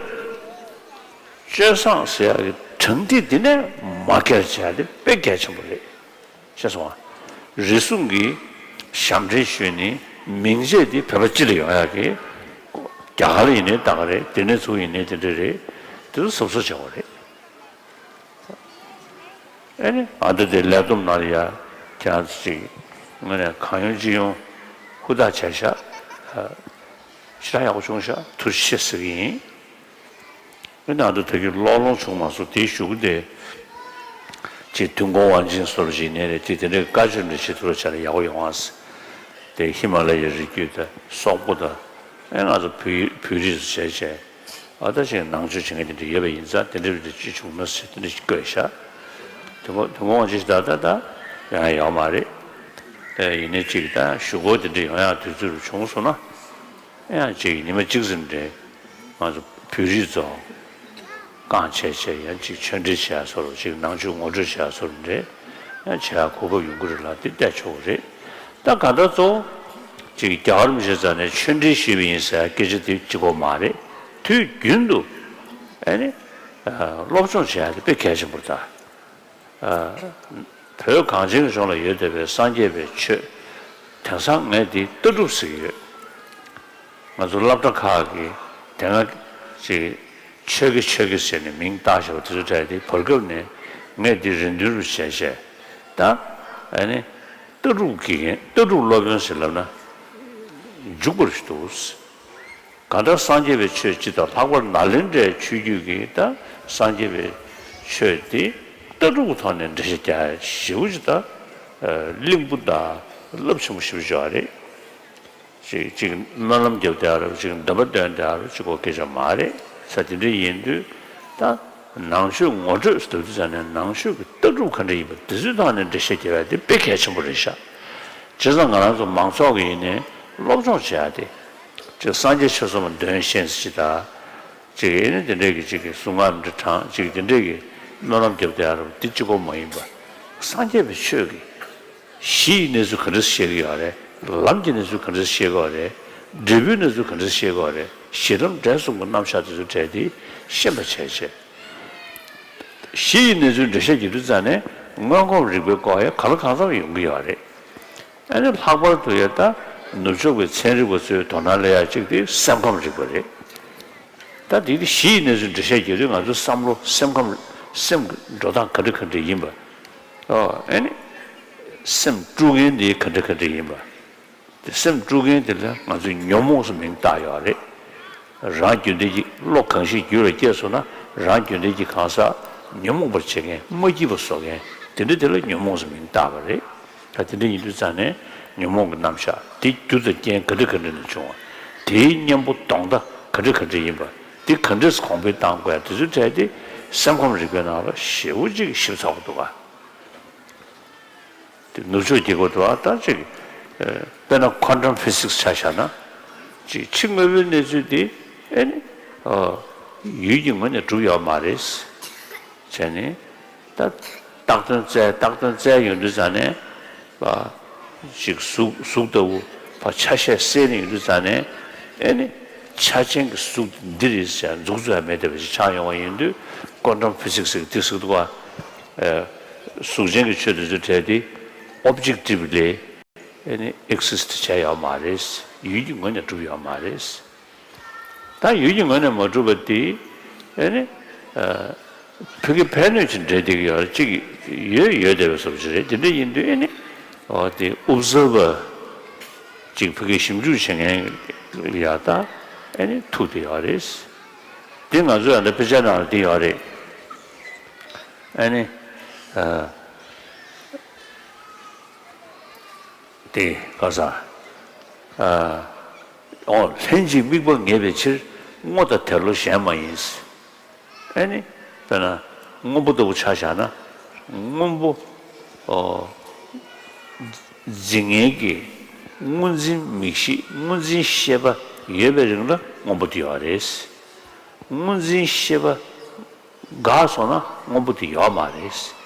སྤྱོད་བཟང་ཟེར་ཡག་གི་དྲང་ཐིག་འདི་ནས་མ་འགལ་བྱས་དེ་དཔེ་གལ་ཆེན་པོ་རེད། ཤེས་སོང་ང་། རེ་ཟུང་གིས་ཞབས་འདྲེན་ཞུས་ནས་མིང་ཆད་དེ་བོད་པ་སྤྱི་ལ་ཡོང་ཡག་གི། རྒྱ་གར་ཡིན་ནའི་ད་ག་རེད། དེ་ནས་ཚུར་ཡིན་ནའི་དེ་འདྲ་རེད། དེ་ཚོ་གཟབ་གཟབ་བྱེད་དགོས་རེད། ཨེ་ནི་ཨ་ད་དེ་ལས་བསྡོམས་ནང་ལ་ཡ་ཁྱེད་རང་ཚོ་ཅིག་དངོས་གནས་གང་ཡོང་ཅི་ཡོང་ཧུར་ཐག་བྱས་ཤག་ཨ་ཞེ་དྲག་ཡག་པོ་བྱུང་ཤག་ཐུགས་རྗེ་ཆེ་ཟེར་གྱི་ཡིན། ཨེ་ནི་ཨ་ད་ད་གིན་ཀློག་ལོང་བྱུང་མ་སོང་། དེའི་གཞུག་གུ་དེ་ཅིག་ཐུན་གོང་དབང་ཆེན་བཟོ་འདྲ་ཞིག་ཡིན་ནའི་རེད། དེ་དེ་འདྲའི་བཀའ་ཆོས་འདྲ་ཞིག་ཐུགས་རྗེ་ཆེ་ལ་ཡག་པོ་ཡོང་ཨ་ཟེར། དེ་ཧི་མ་ལ་ཡའི་རི་རྒྱུད་དང་སོག་པོ་དང་། ཨེ་ང་ཚོ་བོད་བོད་རིགས་སུ་བྱས་བྱས། ཨ་ད་ཅིག་ནང་ཆོས་བྱེད་མཁན་དེ་འདྲ་ཡོད་པ་ཡིན་ཙང་དེ་འདྲ་རེ་ཅིག་བྱུང་ན་ཟེར་དེ་འདྲ་ཞིག་བཀོད་ཤག་དེ་གོ་དེ་གོ་འོང་ཅིག་ད་ད་ད་ཡང་ཡོད་མ་རེད། དེ་ཡིན་ནའི་ཅིག་ད་ཞུ་སྒོ་དེ་འདྲ་ཡོང་ཡག་དུས་ཚོད་རུ་བྱུང་སོང་ན། ཡང་ཅིག་ཉི་མ་གཅིག་ཙམ་འདྲ་ང་ཚོ་བོད་རིགས་ཚོ་རྐང་བྱས་བྱས་ཡང་ཅིག་ཆོས་འབྲེལ་བྱེད་ཡག་བཟོ་འདྲ། ཅིག་ནང་ཆོས་ངོ་སྤྲོད་བྱེད་ཡག་བཟོ་འདྲ་ཡང་བྱེད་ཡག་གོ་སྐབས་ཡོང་གི་རེད་ལ། དེ་བལྟས་ཆོག་གི་རེད། ད་གང་ལྟར་གཙོ་བོ་ཅིག་རྒྱལ་བ་རིན་པོ་ཆེ་རྩ་ནས་ཆོས་འབྲེལ་ཞུས་པ་ཡིན་ཟེར་སྐད་ཆ་དེ་གཅིག་པོ་མ་རེད། དུས་རྒྱུན་དུ་ཨ་ནི་སློབ་སྦྱོང་བྱེད་ཡག་དེ་དཔེ་གལ་ཆེན་པོ་རེད་ད། བོད་གངས་ཅན་གྱི་ལྗོངས་ལ་ཡོད་བསྡད་པའི་སངས་རྒྱས་པའི་ཆོས། དེང་སང་ངས་འདི་ལྟ་གྲུབ་ཟེར་གྱི་ཡོད། ང་ཚོ་སློབ་གྲྭ་ཁག་གིས་དེ་སྔ་ཅིག་ཆོས་དགེ་ཆོས་དགེ་ཟེར་ནས་མིང་བཏགས་བཞག་པ་དེ་ཚོ་འདྲ་དེ་བར་སྐབས་ནས་ངས་འདི་རེ་འདུན་རུ་བྱས་བྱས། ད་ཨ་ནི་ལྟ་གྲུབ་དགེ་རྒན་ལྟ་གྲུབ་སློབ་དཔོན་ཟེར་ལབ་ན་འཇུག་པ་རེད་འདུག་གང་ལྟར་སངས་རྒྱས་པའི་ཆོས་སྤྱི་དང་། ལྷག་པར་ནཱ་ལེནྡྲའི་ཆོས་བརྒྱུད་ཀྱི་ད་སངས་རྒྱས་པའི་ཆོས་དེ་ལྟ་གྲུབ་ཀྱི་ཐོག་ནས་འགྲེལ་བཤད་རྒྱག་ཡ་ཞེ་པོ་ཅིག་ད་གླེང་པོ་དང་རླབས་ཆེན་པོ་ཞེ་པོ་ཅིག་ཡོད་རེད། ཅིག་ཅིག་སྨོན་ལམ་རྒྱབ་བསྡད་ཡོད་རེད། ཅིག་འདོན་པ་འདོན་བསྡད་ཡོད་རེད། ཅིག་གོ་སྐད་ཆ་མ་རེད་ས། དེ་འདྲ་ཡིན་དུས་ད་ནང་ཆོས་ངོ་སྤྲོད་ཟེར་དུས་ཙང་ནས་ནང་ཆོས་ཀྱི་ལྟ་གྲུབ་ག་འདྲ་ཡིན་པ་དེ་ཚོའི་ཐོག་ནས་འགྲེལ་བཤད་རྒྱབ་ཡ་དེ་དཔེ་གལ་ཆེན་པོ་རེད་ཤག་བྱས་ཙང་ང་རང་ཚོ་མང་ཚོགས་ཀྱི་ཡིན་ནའི་སློབ་སྦྱོང་བྱེད་ཡ་དེ་ཅིག་སངས་རྒྱས་ཆོས་གསུམ་ལ་འདོན་ཤེས་ཟེར་ཅིག་དང་། ཅིག་ཨེ་ནི་དེ་འདྲས་ཀྱི་ཅིག་གི་གཟུངས་སྔགས་འདི་བགྲང་ཅིག་དེ་འདྲས་ཀྱི་སྨོན་ལམ་རྒྱབ་བསྡད་ཡ་རེད། འདི་གཅིག་པོ་མ་ཡིན་པ་སངས་རྒྱས་པའི་ཆོས་ཀྱི་གཞི་ཡི་གནས་ཚུལ་ག་འདྲས་བཤད་ཀྱི་ཡོད་རེད། ལམ་གྱི་གནས་ཚུལ་ག་འདྲས་བཤད་ཀྱི་ཡོད་རེད། འབྲས་བུའི་གནས་ཚུལ་ག་འདྲས་བཤད་ཀྱི་ཡོད་རེད། གཞི་ལམ་འབྲས་གསུམ་གྱི་རྣམ་གཞག་དེ་ཚོ་གྲས་དེ་ཤེས་པ་བྱས་བྱས། གཞི་ཡི་གནས་ཚུལ་འགྲེལ་བཤད་བྱེད་དུས་ཙང་ནས་མངོན་ཁམས་རིག་པའི་སྐོར་ཡང་གང་ལ་གང་འཚམ་ཡོང་གི་ཡོད་རེད། ཨ་ནི་ལྷག་པར་དུ་ཡང་ད་ནུབ་ཕྱོགས་ཀྱི་ཚན་རིག་པ་ཚོས་དོ་སྣང་སླེབས་ཡ་གཅིག་དེ་སེམས་ཁམས་རིག་པ་རེད། ད་དེ་གཞི་ཡི་གནས་ཚུལ་འགྲེལ་བཤད་རྒྱག་དུས་ང་ཚོའི་བསམ་བློ་སེམས་ཁམས་སེམས་ཀྱི་འགྲོ་སྟངས་ག་འདྲ་ག་འདྲ་ཡིན་པ། ཨོ་ཨེ་ནི། སེམས་དཀྲུག་མཁན་དེ་ག་འདྲ་ག་འདྲ་ཡིན་པ། དེ་སེམས་དཀྲུག་མཁན་དེ་ལ་ང་ཚོས་ཉོན་མོངས་སུ་མིང་བཏགས་ཡོད་རེད། རང་རྒྱུད་ལྡན་གྱི་བློ་གང་ཞིག་རྒྱུད་ལ་སྐྱེས་སོང་ན་རང་རྒྱུད་ལྡན་གྱི་གང་ཟག་ཉོན་མོངས་པར་བྱེད་མཁན་མ་སྐྱིད་པ་བཟོ་མཁན་དེ་འདྲ་དེ་ལ་ཉོན་མོངས་སུ་མིང་བཏགས་པ་རེད། ད་དེ་འདྲ་ཡིན་དུས་ཙང་ནས་ཉོན་མོངས་ཀྱི་རྣམ་གཞག་དེ་རྒྱུ་དང་རྐྱེན་ག་འདྲ་ག་འདྲ་ནས་བྱུང་བ། དེའི་གཉེན་པོ་ལྡོག་ཟླ་ག་འདྲ་ག་འདྲ་ཡིན་པ། དེ་ག་འདྲས་གོང་འཕེལ་བཏང་དགོས་ཡ་དེ་ཚོའི་གྲས་དེ་སེམས་ཁམས་རིག་པའི་ནང་ལ་ཞེ་པོ་ཅིག་ཞིབ་ཚགས་པོ་འདུག་ག་དེ་ནུབ་ཕྱོགས་རྒྱལ་ཁབ་དུ་ཨ་ད་ཅིག་དཔེར་ན་ཁོན་ཊམ་ཕི་སིག་སི་ཆ་བཞག་ན་ཅིག་ཕྱི་དངོས་པོའི་གནས་ཚུལ་དེ་ཨེ་ནི་ཡུལ་གྱི་ངོས་ནས་གྲུབ་ཡོད་མ་རེད། བྱས་ནས་ད་བཏགས་དོན་བཙལ་བཏགས་དོན་བཙལ་ཡོང་དུས་ཙང་ནས་ཅིག་གཟུགས་གཟུགས་ལྟ་བུ་ཕར་ཆ་ཤས་བསལ་ནས་ཡོང་དུས་ཙང་ནས་ཨེ་ནི་ཆ་ཅན་གྱི་གཟུགས་འདི་རེད་ཟེར་འཛུགས་རྩོད་མེད་བསྡད་པ་ཞིག་ཆགས་ཡོང་བ་ཡིན་དུས་ཁོན་ཊམ་ཕི་སིག་སི་ཟེར་གྱི་དེ་ཟེར་གྱི་འདུག་ག་གཟུགས་ཅན་གྱི་ཆོས་དེ་ཚོའི་གྲས་དེ་ཨོབ་ཇེག་ཊིབ་ལི་ཨེ་ནི་ཨེག་སི་སི་ཊི་བྱས་ཡོད་མ་རེད། ཡུལ་གྱི་ངོས་ནས་གྲུབ་ཡོད་མ་རེད། ད་ཡུལ་གྱི་ངོས་ནས་མ་གྲུབ་པ་དེ་ཨེ་ནི་ཕ་གི་ཕན་གནོད་ཅིག་འབྲེལ་བསྡད་ཀྱི་ཡོད་རེད། ཅིག་ཡོད་ཡོད་བསྡད་པའི་བཟོ་འདྲ་ཅིག་རེད། དེ་འདྲ་ཡིན་དུས་ཨེ་ནི་འོ་དེ་ཨོབ་ཛར་བར་ཅིག་ཕ་གི་ཞིབ་འཇུག་བྱེད་མཁན་ཡ་ད་ཨེ་ནི་ཐུག་བསྡད་ཡོད་རེད། དེ་ང་ཚོ་ཡང་ད་དཔེ་ཆ་ནང་ལ་དེ་ཡོད་རེད། ཨ་ནི། ཨ། དེ་ག་ས། ཨ། འོ་ལྷན་ཅིག་དམིགས་པ་ངེས་པའི་ཕྱིར། སྔོ་དང་དལ་བློ་གཞན་མ་ཡིན། ཨ་ནི། དཔེར་ན། སྔོན་པོ་ལྟ་བུ་ཆ་བཞག་ན། སྔོན་པོ། ཨོ། འཛིན་ངེས་ཀྱི། སྔོ་འཛིན་མིག་ཤེས་སྔོ་འཛིན་ཤེས་པ་ཡོད་པའི་རིང་ལ་སྔོན་པོ་དེ་ཡོད་རེད། སྔོ་འཛིན་ཤེས་པ། འགག་སོང་ན་སྔོན་པོ་དེ་ཡོད་མ་རེད།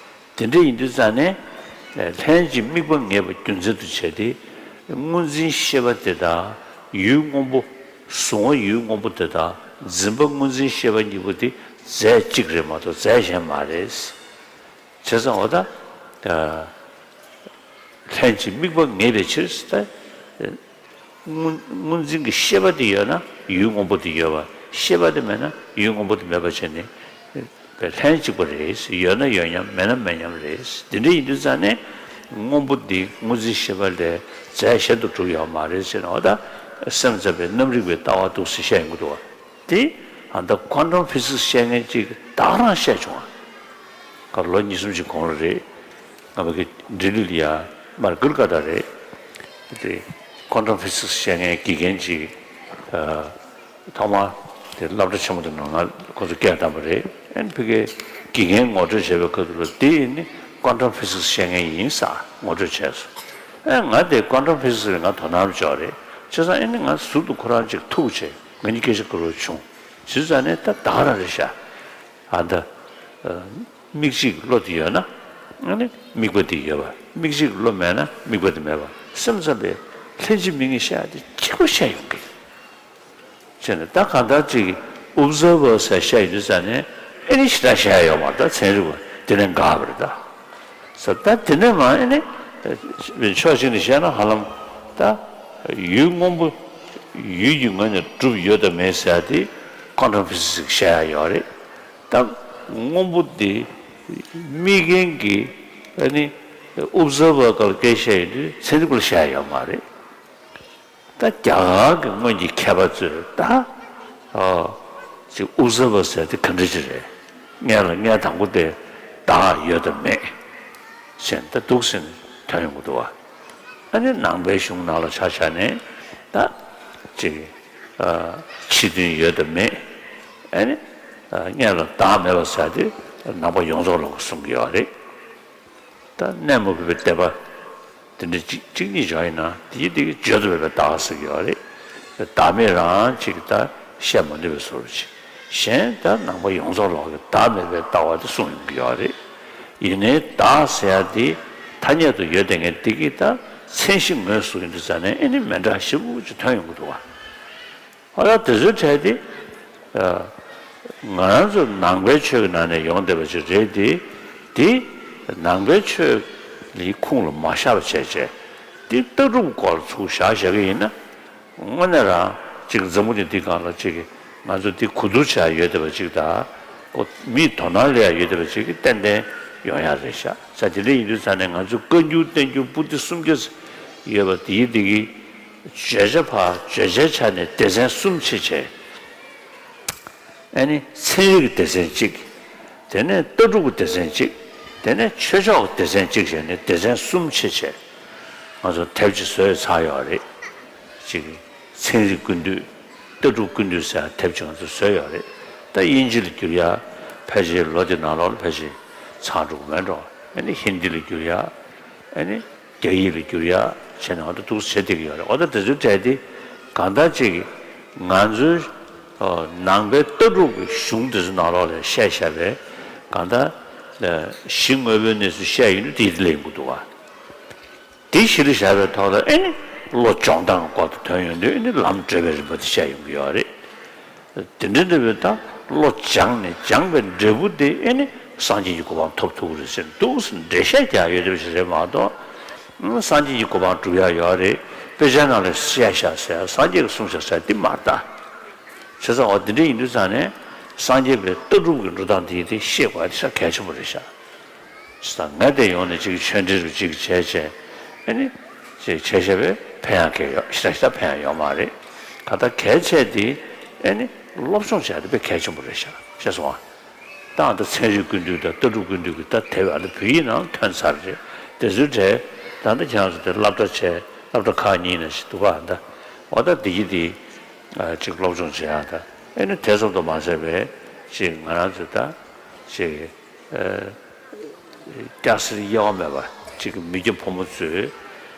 དེ་འདྲ་ཡིན་དུས་ཙང་ནས། ལྷན་ཅིག་དམིགས་པ་ངེས་པ་རྒྱུ་མཚན་དུ་བྱས་ཏེ། སྔོ་འཛིན་ཤེས་པ་དེ་དང་ཡུལ་སྔོན་པོ། གཟུང་བ་ཡུལ་སྔོན་པོ་དེ་དང་འཛིན་པ་སྔོ་འཛིན་ཤེས་པ་གཉིས་པོ་དེ་རྫས་གཅིག་རེད་མ་གཏོགས་རྫས་གཞན་མ་རེད། བྱས་ཙང་འོ་ད། ལྷན་ཅིག་དམིགས་པ་ངེས་པའི་ཕྱིར་ད། སྔོ་སྔོ་འཛིན་གྱི་ཤེས་པ་དེ་ཡོད་ན་ཡུལ་སྔོན་པོ་དེ་ཡོད་པ། ཤེས་པ་དེ་མེད་ན་ཡུལ་སྔོན་པོ་དེ་མེད་པ་བྱས་ནས་ལྷན་ཅིག་པ་རེད། ཡོད་ན་ཡོད་མཉམ་མེད་ན་མེད་མཉམ་རེད། དེ་འདྲ་ཡིན་དུས་ཙང་ནས་སྔོན་པོ་འདི་སྔོ་འཛིན་ཤེས་པ་ལས་རྫས་གཞན་དུ་གྲུབ་ཡོད་མ་རེད་ཟེར་ནས་འོ་ད་སེམས་ཙམ་པའི་རྣམ་རིག་པའི་ལྟ་བ་འདུག་ཟེར་བཤད་ཡོང་གི་འདུག་བ། དེ་ཨ་ད་ཁོན་ཊམ་ཕི་སིག་སི་བཤད་མཁན་གཅིག་གིས་ད་ག་རང་བཤད་བྱུང་བ། ད་ལོ་གཉིས་གསུམ་ཅིག་གོང་ལ་རེད། ང་ཕ་གི་ལྡི་ལི་ལ་ཡ་མར་གུར་ཀ་ད་རེད། དེ་ཁོན་ཊམ་ཕི་སིག་སི་བཤད་མཁན་དགེ་རྒན་ཅིག་ཨ། ཐོག་མར་དེ་སློབ་གྲྭ་ཆེན་མོ་དེ་ནང་ང་ཁོ་ཚོ་སྐད་བཏང་པ་རེད། ཨན་ཕ་གིའི་དགེ་རྒན་ངོ་སྤྲོད་བྱས་པའི་ཁ་ཐུག་ལ་དེ་ནི་ཁོན་ཊམ་ཕི་སིག་སི་བཤད་མཁན་ཡིན་ས་ངོ་སྤྲོད་བྱས་སོང་། ཨན་ང་དེ་ཁོན་ཊམ་ཕི་སིག་སི་ལ་ང་དོ་སྣང་འཇོག་རེད། བྱས་ཙང་ཨན་ནི་ང་ཟུར་དུ་ཁོ་རང་ཅིག་ཐུག་བྱས་ང་གཉིས་སྐད་ཆ་དགོས་རོགས་བྱུང་། བྱས་ཙང་ནི་ད་ད་ག་རང་རེད་ཤག་ཨ་ད། མིག་གཅིག་གི་བློ་དེ་ཡོད་ན། ཨ་ནི་དམིགས་པ་དེ་ཡོད་པ། མིག་གཅིག་གི་བློ་མེད་ན་དམིགས་པ་དེ་མེད་པ། སེམས་ཙམ་པས་ལྷན་ཅིག་དམིགས་ངེས་བཤད་ཡ་དེ་གཅིག་པོ་བཤད་ཡོང་གི། བྱས་ནས་ད་གང་ལྟར་ཅིག་ཨོབ་ཛར་བར་ཟེར་བཤད་ཡོང་དུས་ཙང་ནས་ཨེ་ནི་ཞེ་དྲག་བཤད་ཡ་ཡོད་མ་རེད། ད་ཚན་རིག་པ་དེ་ནས་འགག་པ་རེད་ད། ས་ད་དེ་ནས་མ་ཨེ་ནི་ཕྱོགས་གཅིག་ནས་བཤད་ན་ཧ་ལམ་ད་ཡུལ་སྔོན་པོ་ཡུལ་གྱི་ངོས་ནས་གྲུབ་ཡོད་དམ་མེད་ཟེར་ཡ་དེ་ཁོན་ཊམ་ཕི་སིག་སི་བཤད་ཡ་ཡོད་རེད། ད་སྔོན་པོ་དེ་དམིགས་མཁན་གྱི་ཨ་ནི་ཨོབ་ཛར་བར་སྐོར་སྐད་བཤད་ཡོང་དུས་ཚན་རིག་པ་ལ་བཤད་ཡ་ཡོད་མ་རེད། ད་རྒྱ་གར་གྱི་སྔོན་གྱི་མཁས་པ་ཚོས་ད་ཨ་ཅིག་ཨུ་ཛ་བ་ཟེར་དེ་ག་འདྲ་ཅིག་རེད། མངལ་ལ་མངལ་དང་པོ་དེ་བདག་ཡོད་དམ་མེད་ཟེར་ད་འདུག་ཟེར་ནས་ཐོན་ཡོང་གི་འདུག་བ། ཨ་ནི་ནང་པའི་གཞུང་ནང་ལ་ཆ་བཞག་ནས་ད་ཅིག་ཨ་ཕྱི་དོན་ཡོད་དམ་མེད། ཨ་ནི་ཨ་མངལ་ལ་བདག་མེད་པ་ཟེར་དེ་ནང་པ་ཡོངས་རྫོགས་ལ་གསུང་གི་ཡོད་རེད། ད་གནས་མ་བུ་པའི་སྡེ་པ་དེ་འདྲ་གཅིག་གཅིག་གཉིས་བཞག་ཡིན་ན་དེ་ཡི་དེ་གི་བརྗོད་དུ་མེད་པའི་ལྟ་བ་ཟེར་གྱི་ཡོད་རེད། བདག་མེད་རང་གཅིག་གི་ད་བཤད་མ་ནུས་པའི་བཟོ་འདྲ་ཅིག་གཞན་ད་ནང་པ་ཡོངས་རྫོགས་ལོག་གི་བདག་མེད་པའི་ལྟ་བ་དེ་གསུངས་ཡོང་གི་ཡོད་རེད། ཡིན་ནའི་བདག་ཟེར་ཡ་དེ་ཐ་སྙད་དུ་ཡོད་དེ་ངས་དེ་གི་ད་མཚན་གཞི་ངོས་བཟུང་ཡོང་དུས་ཙ་ནས་ཨེ་ནི་མི་འདྲ་ཞེ་པོ་ཅིག་ཐོན་ཡོང་གི་འདུག་བ། ཨ་ད་དེ་ཚོའི་གྲས་དེ། ཨ་ང་རང་ཚོ་ནང་པའི་ཆོས་ཀྱི་ནང་ནས་ཡོང་བསྡད་པ་ཅིག་རེད་དེ། དེ་ནང་པའི་ཆོས་ལ་ཁུངས་ལ་མ་བཞག་པ་བྱས་བྱས། དེ་ལྟ་གྲུབ་སྐོར་ལ་ཚུར་བཞག་བཞག་གི་ཡིན་ན། དངོས་གནས་རང་ཅིག་འཛམ་བུ་གླིང་འདི་སྒང་ལ་ཅིག་ང་ཚོ་འདི་གོ་བསྡུར་བྱ་ཡ་ཡོད་བསྡད་པ་ཅིག་དང་། ཁོ་མིས་དོ་སྣང་སླེབས་ཡ་ཡོད་བསྡད་པ་ཅིག་གི་ཏན་ཏན་ཡོང་ཡ་རེད་ཤག་ས་དེ་འདྲ་ཡིན་དུས་ཙ་ནས་ང་ཚོ་བཀའ་འགྱུར་བསྟན་འགྱུར་པོ་ཏི་སུམ་བརྒྱ་ཡོད་པ་དེའི་དེ་གི་བརྗོད་བྱ་ཕར་བརྗོད་བྱའི་ཆ་ནས་སྡེ་ཚན་གསུམ་ཕྱེ་བྱས། ཨ་ནི་ཚན་རིག་གི་སྡེ་ཚན་གཅིག་དེ་ནས་ལྟ་གྲུབ་ཀྱི་སྡེ་ཚན་གཅིག་དེ་ནས་ཆོས་ཕྱོགས་ཀྱི་སྡེ་ཚན་གཅིག་བྱས་ནས་སྡེ་ཚན་གསུམ་ཕྱེ་བྱས། ང་ཚོ་དེབ་ཅིག་བཟོས་ཚར་ཡོད་རེད། གཅིག་ཚན་རིག་ཀུན་བཏུས། ལྟ་གྲུབ་ཀུན་བཏུས་ཟེར་དེབ་ཅིག་ང་ཚོ་བཟོས་ཡོད་རེད། ད་དབྱིན་ཇི་ལ་བསྒྱུར་ཡ་ཕལ་ཆེར་ལོ་འདི་ནང་ལོགས་ལ་ཕལ་ཆེར་ཚར་འགྲོ་གི་མེད་འགྲོ། ཨ་ནི་ཧིན་དི་ལ་བསྒྱུར་ཡ། ཨ་ནི་རྒྱ་ཡིག་ལ་བསྒྱུར་ཡ་བྱས་ནས་འོ་ད་འདུག་སེ་བྱེད་བསྡད་ཀྱི་ཡོད་རེད། འོ་ད་དེ་ཚོའི་གྲས་དེ་གང་ལྟར་ཅིག་ང་ཚོའི་ཨོ་ནང་པའི་ལྟ་གྲུབ་ཀྱི་གཞུང་དེ་ཚོ་ནང་ལོགས་ལ་བཤད་བཞག་པའི་གང་ལྟར་གཞི་དངོས་པོའི་གནས་ཚུལ་བཤད་ཡོད་ན་དེ་ཡི་དེ་ལ་ཡོང་གི་འདུག་བ། དེ་གཞི་ལ་བཞག་པའི་ཐོག་ལ་ཨེ་ནི་བློ་སྦྱོང་སྟངས་ཀྱི་སྐོར་དུ་ཐོན་ཡོང་དུས་ཨེ་ནི་ལམ་བགྲོད་པའི་རིམ་པ་དེ་བཤད་ཡོང་གི་ཡོད་རེད། དེ་འདྲ་འདྲ་བའི་ད་བློ་སྦྱངས་ནས་སྦྱངས་པའི་འབྲས་བུ་དེ་ཨེ་ནི་སངས་རྒྱས་ཀྱི་གོ་འཕང་ཐོབ་ཐུབ་ཀྱི་རེད་ཟེར་འདུག་སེ་འགྲེལ་བཤད་རྒྱག་ཡོད་བསྡད་པ་ཞིག་རེད་མ་གཏོགས། ཨང་སངས་རྒྱས་ཀྱི་གོ་འཕང་སྒྲུབ་ཡ་ཡོད་རེད། དཔེ་ཆའི་ནང་ལ་བཤད་བཞག་ཟེར་སངས་རྒྱས་ཀྱིས་གསུངས་བཞག་ཟེར་འདི་མ་རེད་ད། བྱས་ཙང་འོ་འདི་འདྲ་ཡིན་དུས་ཙང་ནས་སངས་རྒྱས་པའི་ལྟ་གྲུབ་ཀྱི་འགྲོ་སྟངས་འདི་དེ་ཤེས་དགོས་ཡ་དེ་ཤ་གལ་ཆེན་པོ་རེད་ཤག་བྱས་ཙང་ངས་དེ་ཡོང་ནས་ཅིག་ཆོས་འབྲེལ་རུ་ཅིག་བྱས་བྱས་ཨ་ནི་ཅིག་བྱས་བྱས་པས་ཕན་ཡ་གལ་ཡོད་ཤ་ཤ་ཕན་ཡ་ཡོད་མ་རེད། ག་ད་གལ་ཆེ་དེ་ཨ་ནི་སློབ་སྦྱོང་བྱས་ཏེ་དཔེ་གལ་ཆེན་པོ་རེད་ཤག་ཤེས་སོང་ཨ། ད་ད་ཚན་རིག་ཀུན་བཏུས་དང་ལྟ་གྲུབ་ཀུན་བཏུས་ཀྱི་ད་དེབ་ཨ་ད་བོད་ཡིག་ནང་ཐོན་ཚར་རེད། དེ་ཚོའི་གྲས་ད་ལྟ་ཁྱེད་རང་ཚོ་དེ་སློབ་གྲྭ་བྱས་སློབ་གྲྭ་ཁག་གཉིས་ནང་བཞིན་འདུག་ག་ད་འོ་ད་འདི་གི་དེ་ཨ་ཅིག་སློབ་སྦྱོང་བྱེད་ཡག་ད་ཨེ་ནི་དེ་ཙམ་དུ་མ་ཟད་པའི་ཅིག་ང་རང་ཚོ་ད་ཅིག་ཨ་སྐྱ་སེར་དབྱེ་བ་མེད་པ་ཅིག་མི་སྐྱ་ཕོ་མོ་ཚོས་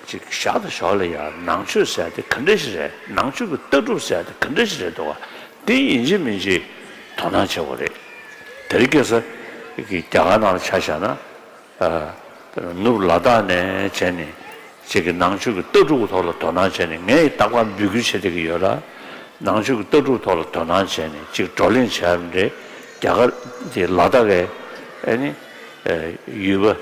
ཅིག་ཞར་དང་ཞོར་ལ་ཡང་ནང་ཆོས་ཟེར་དེ་ག་འདྲ་ཞིག་རེད། ནང་ཆོས་ཀྱི་ལྟ་གྲུབ་ཟེར་དེ་ག་འདྲ་ཞིག་རེད་འདུག་ག་དེ་ཡིན་གཅིག་མིན་གཅིག་དོ་སྣང་བྱེད་དགོས་རེད། དེ་རིང་ཁ་སང་གི་རྒྱ་གར་ནང་ལ་ཆ་བཞག་ན། ཨ་ནུབ་ལ་དྭགས་ནས་བྱས་ནས་ཅིག་གི་ནང་ཆོས་ཀྱི་ལྟ་གྲུབ་ཀྱི་ཐོག་ལ་དོ་སྣང་བྱས་ནས་ངས་རྟག་པར་འབོད་སྐུལ་བྱེད་བསྡད་ཀྱི་ཡོད་ལ། ནང་ཆོས་ཀྱི་ལྟ་གྲུབ་ཐོག་ལ་དོ་སྣང་བྱས་ནས་ཅིག་བགྲོ་གླེང་བྱས་པ་འདྲ། རྒྱ་གར་དེ་ལ་དྭགས་ཀྱི་ཨ་ནི་ཡུལ་པ་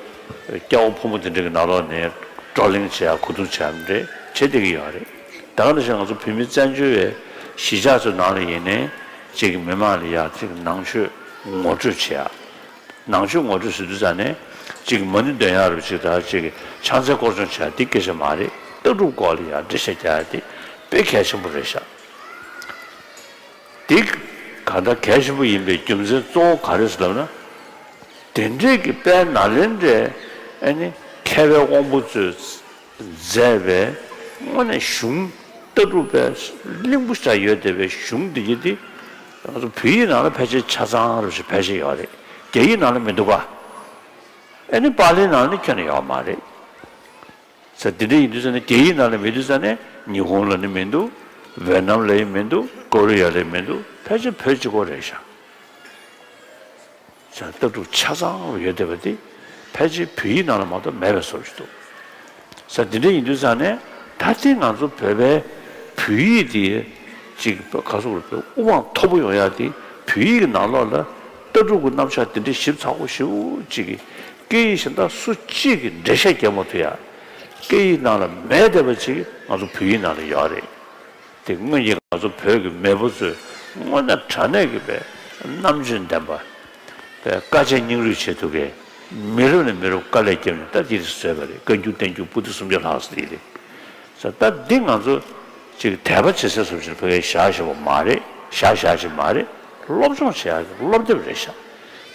སྐྱ་བོ་ཕོ་མོ་དེ་འདྲ་གི་ནང་ལོགས་ནས་བགྲོ་གླེང་བྱས་གོ་བསྡུར་བྱས་པ་འདྲ་བྱེད་བསྡད་ཀྱི་ཡོད་རེད། ད་ག་ནང་བཞིན་ང་ཚོ་བོད་མི་བཙན་བྱོལ་བའི་གཞིས་ཆགས་ཚོའི་ནང་ལ་ཡིན་ནའི་ཅིག་མི་མང་ལ་ཡ་ཅིག་ནང་ཆོས་ངོ་སྤྲོད་བྱེད་ཡ། ནང་ཆོས་ངོ་སྤྲོད་ཟེར་དུས་ཙ་ནས་ཅིག་མ་ཎི་འདོན་ཡག་རུ་ཅིག་དང་ཅིག་ཕྱག་འཚལ་སྐོར་སྦྱོང་བྱེད་ཡག་འདི་སྐད་ཆ་མ་རེད། ལྟ་གྲུབ་སྐོར་ལ་ཡང་འགྲེལ་བཤད་རྒྱག་ཡག་འདི་དཔེ་གལ་ཆེན་པོ་རེད་ཤག་འདི་གང་ལྟར་གལ་ཆེན་པོ་ཡིན་པའི་རྒྱུ་མཚན་གཙོ་བོ་ག་རེ་ཟེར་ལབ་ན། དེ་འདྲས་ཀྱི་དཔལ་ནཱ་ལེནྡྲའི་ཨ་ནི་མཁས་པའི་དབང་པོ་ཚོས་མཛད་པའི་དངོས་གནས་གཞུང་ལྟ་གྲུབ་པའི་གླིང་བུ་ཞིག་ཡོད་བསྡད་པའི་གཞུང་འདི་གི་འདི་ང་ཚོ་བོད་ཡིག་ནང་ལ་ཕལ་ཆེར་ཆ་ཚང་རུ་ཞིག་ཕལ་ཆེར་ཡོད་རེད། རྒྱ་ཡིག་ནང་ལ་མི་འདུག་ག་ཨ་ནི་པཱ་ལིའི་ནང་ལ་ནི་ཁྱོན་ནས་ཡོད་མ་རེད། ས་འདི་འདྲ་ཡིན་དུས་ས་ནས་རྒྱ་ཡིག་ནང་ལ་མི་འདུག་ས་ནས་ཉི་ཧོང་ལ་ནི་མི་འདུག་ཝེ་ནམ་ལ་ཡང་མི་འདུག་ཀོ་རི་ཡ་ལ་ཡང་མི་འདུག་ཕལ་ཆེར་བོད་གཅིག་པོ་རེད་ཤག་ས་ལྟ་གྲུབ་ཆ་ཚང་ཡོད་བསྡད་པ་དེ་ཕལ་ཆེར་བོད་ཡིག་ནང་ལ་མ་གཏོགས་མེད་པའི་བཟོ་ཞིག་འདུག་ས་འདི་འདྲ་ཡིན་དུས་ས་ནས་ད་ལྟའི་ང་ཚོ་བོད་པའི་བོད་ཡིག་དེ་ཅིག་ག་ཚོད་རེད། དབུ་མ་མཐོ་པོ་ཡོང་ཡ་དེ་བོད་ཡིག་གི་ནང་ལོགས་ལ་ལྟ་གྲུབ་ཀྱི་རྣམ་གཞག་དེ་འདྲའི་ཞིབ་ཚགས་པོ་ཞེ་པོ་ཅིག་གི་སྐད་ཡིག་གཞན་དག་སུ་གཅིག་གིས་འགྲེལ་བཤད་རྒྱག་མ་ཐུབ་ཡ། སྐད་ཡིག་ནང་ལ་མེད་བསྡད་པ་ཅིག་ང་ཚོ་བོད་ཡིག་ནང་ལ་ཡོད་རེད། དེ་སྔོན་གྱི་ང་ཚོ་བོད་ཀྱི་མེས་པོ་ཚོས་དངོས་གནས་དྲང་གནས་ཀྱི་པའི་རྣམ་དཔྱོད་ལྡན་པ། པའི་དཀའ་སྤྱད་སྙིང་རུས་བྱེད་ཐུབ་མཁན། མི་རབས་ནས་མི་རབས་དཀའ་ལས་བརྒྱབ་ནས་ད་དེ་རིགས་བཟོས་པ་རེད། བཀའ་འགྱུར་བསྟན་འགྱུར་པོ་ཏི་སུམ་བརྒྱ་ལྷག་ཙམ་དེ་རེད། ས་ད་འདི་ང་ཚོ་ ཅིག་དད་པ་བྱེད་སའི་བཟོ་ཞིག་ཕ་གིར་བཞག་བཞག་པ་མ་རེད། བཞག་བཞག་ཞིག་མ་རེད། སློབ་སྦྱོང་བྱེད་ཡག་སློབ་དེབ་རེད་ཤག་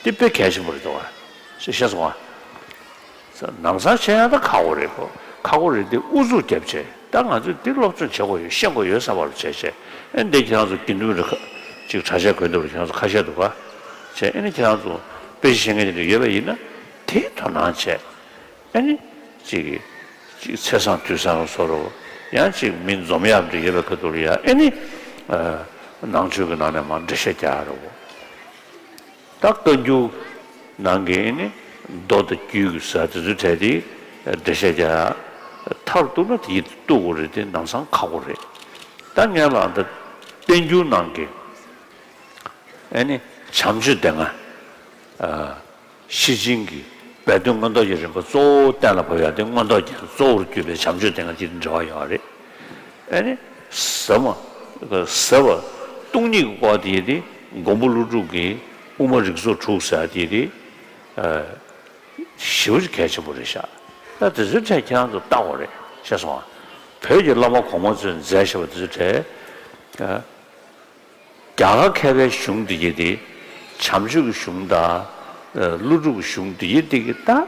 འདི་དཔེ་གལ་ཆེན་པོ་རེད་འདུག་ག་ཤེས་སོང་ང་། ནང་ཚང་བྱེད་ཡག་ད་ཁག་པོ་རེད་གོ་ཁག་པོ་རེད་དེ་ཨུ་ཚུགས་རྒྱབ་བྱས་ད་ང་ཚོས་འདི་སློབ་སྦྱོང་བྱེད་དགོས་ཡོད་ཤེས་དགོས་ཡོད་བསམ་པ་ལ་བྱས་བྱས་ཨེ་འདི་ཁྱེད་རང་ཚོ་དགེ་འདུན་རེད་ཁ་ཅིག་གྲྭ་ཆས་གོན་ཐུབ་རེད་ཁྱེད་རང་ཚོ་ཁ་ཤས་འདུག་ག་བྱས་ཨེ་ནི་ཁྱེད་རང་ཚོ་དཔེ་ཆ་ཤེས་མཁན་དེ་འདྲ་ཡོད་པ་ཡིན་ན་དེ་དོ་སྣང་བྱས། ཨ་ནི། ཅིག་ཅིག་ཚེས་བཟང་དུས་བཟང་བཟོ་རོགས། ཡང་ཅིག་མི་འཛོམས་ཡག་འདྲ་ཡོད་པའི་ཁ་ཐུག་ལ་ཡ་ཨ་ནི། ནང་ཆོས་ཀྱི་ནང་ནས་མར་འགྲེལ་བཤད་རྒྱག་རོགས། ད་བཀའ་འགྱུར་ནང་གི་ཨ་ནི། མདོ་དང་རྒྱུད་ཀྱི་ཟེར་དེ་ཚོའི་གྲས་དེ་འགྲེལ་བཤད་རྒྱག་མཐར་གཏུགས་ན་དེ་ཡིད་དུ་གཏུགས་དགོས་རེད་དེ་ནང་ཚང་ཁག་པོ་རེད། ད་ངས་ལ་ད་བསྟན་འགྱུར་ནང་གི་ཨ་ནི་བྱམས་ཆོས་སྡེ་ལྔ། ཤེར་ཕྱིན་གྱི་སྦས་དོན་མངོན་རྟོགས་ཀྱི་རིམ་པ་གཙོ་བོ་གཏན་ལ་ཕབ་ཡག་དེ་མངོན་རྟོགས་རྒྱན་གཙོ་བོར་གྱུར་པའི་བྱམས་ཆོས་སྡེ་ལྔ་དེ་འབྲེལ་བ་ཡོད་རེད། ཨ་ནི་ཟབ་མོ། ཟབ་པ་སྟོང་ཉིད་ཀྱི་སྐོར་དེ་ཡིན་ཏེ་མགོན་པོ་ཀླུ་སྒྲུབ་ཀྱི་དབུ་མ་རིགས་ཚོགས་དྲུག་ཟེར་དེ་ཡིན་ཏེ། ཞེ་པོ་ཅིག་གལ་ཆེན་པོ་རེད་ཤག་ད་དེ་ཚོའི་གྲས་ཁྱེད་རང་ཚོ་ལྟ་དགོས་རེད་ཤེས་སོང་ང་། བོད་ཀྱི་བླ་མ་གོང་མ་ཚོས་མཛད་བཞག་པ་དེ་ཚོའི་གྲས། རྒྱ་གར་མཁས་པའི་གཞུང་འདི་གྱིས་ཏེ། བྱམས་ཆོས་ཀྱི་གཞུང་དང་། ཀླུ་སྒྲུབ་ཀྱི་གཞུང་འདི་གྱིས་ཏེ་གི་ད།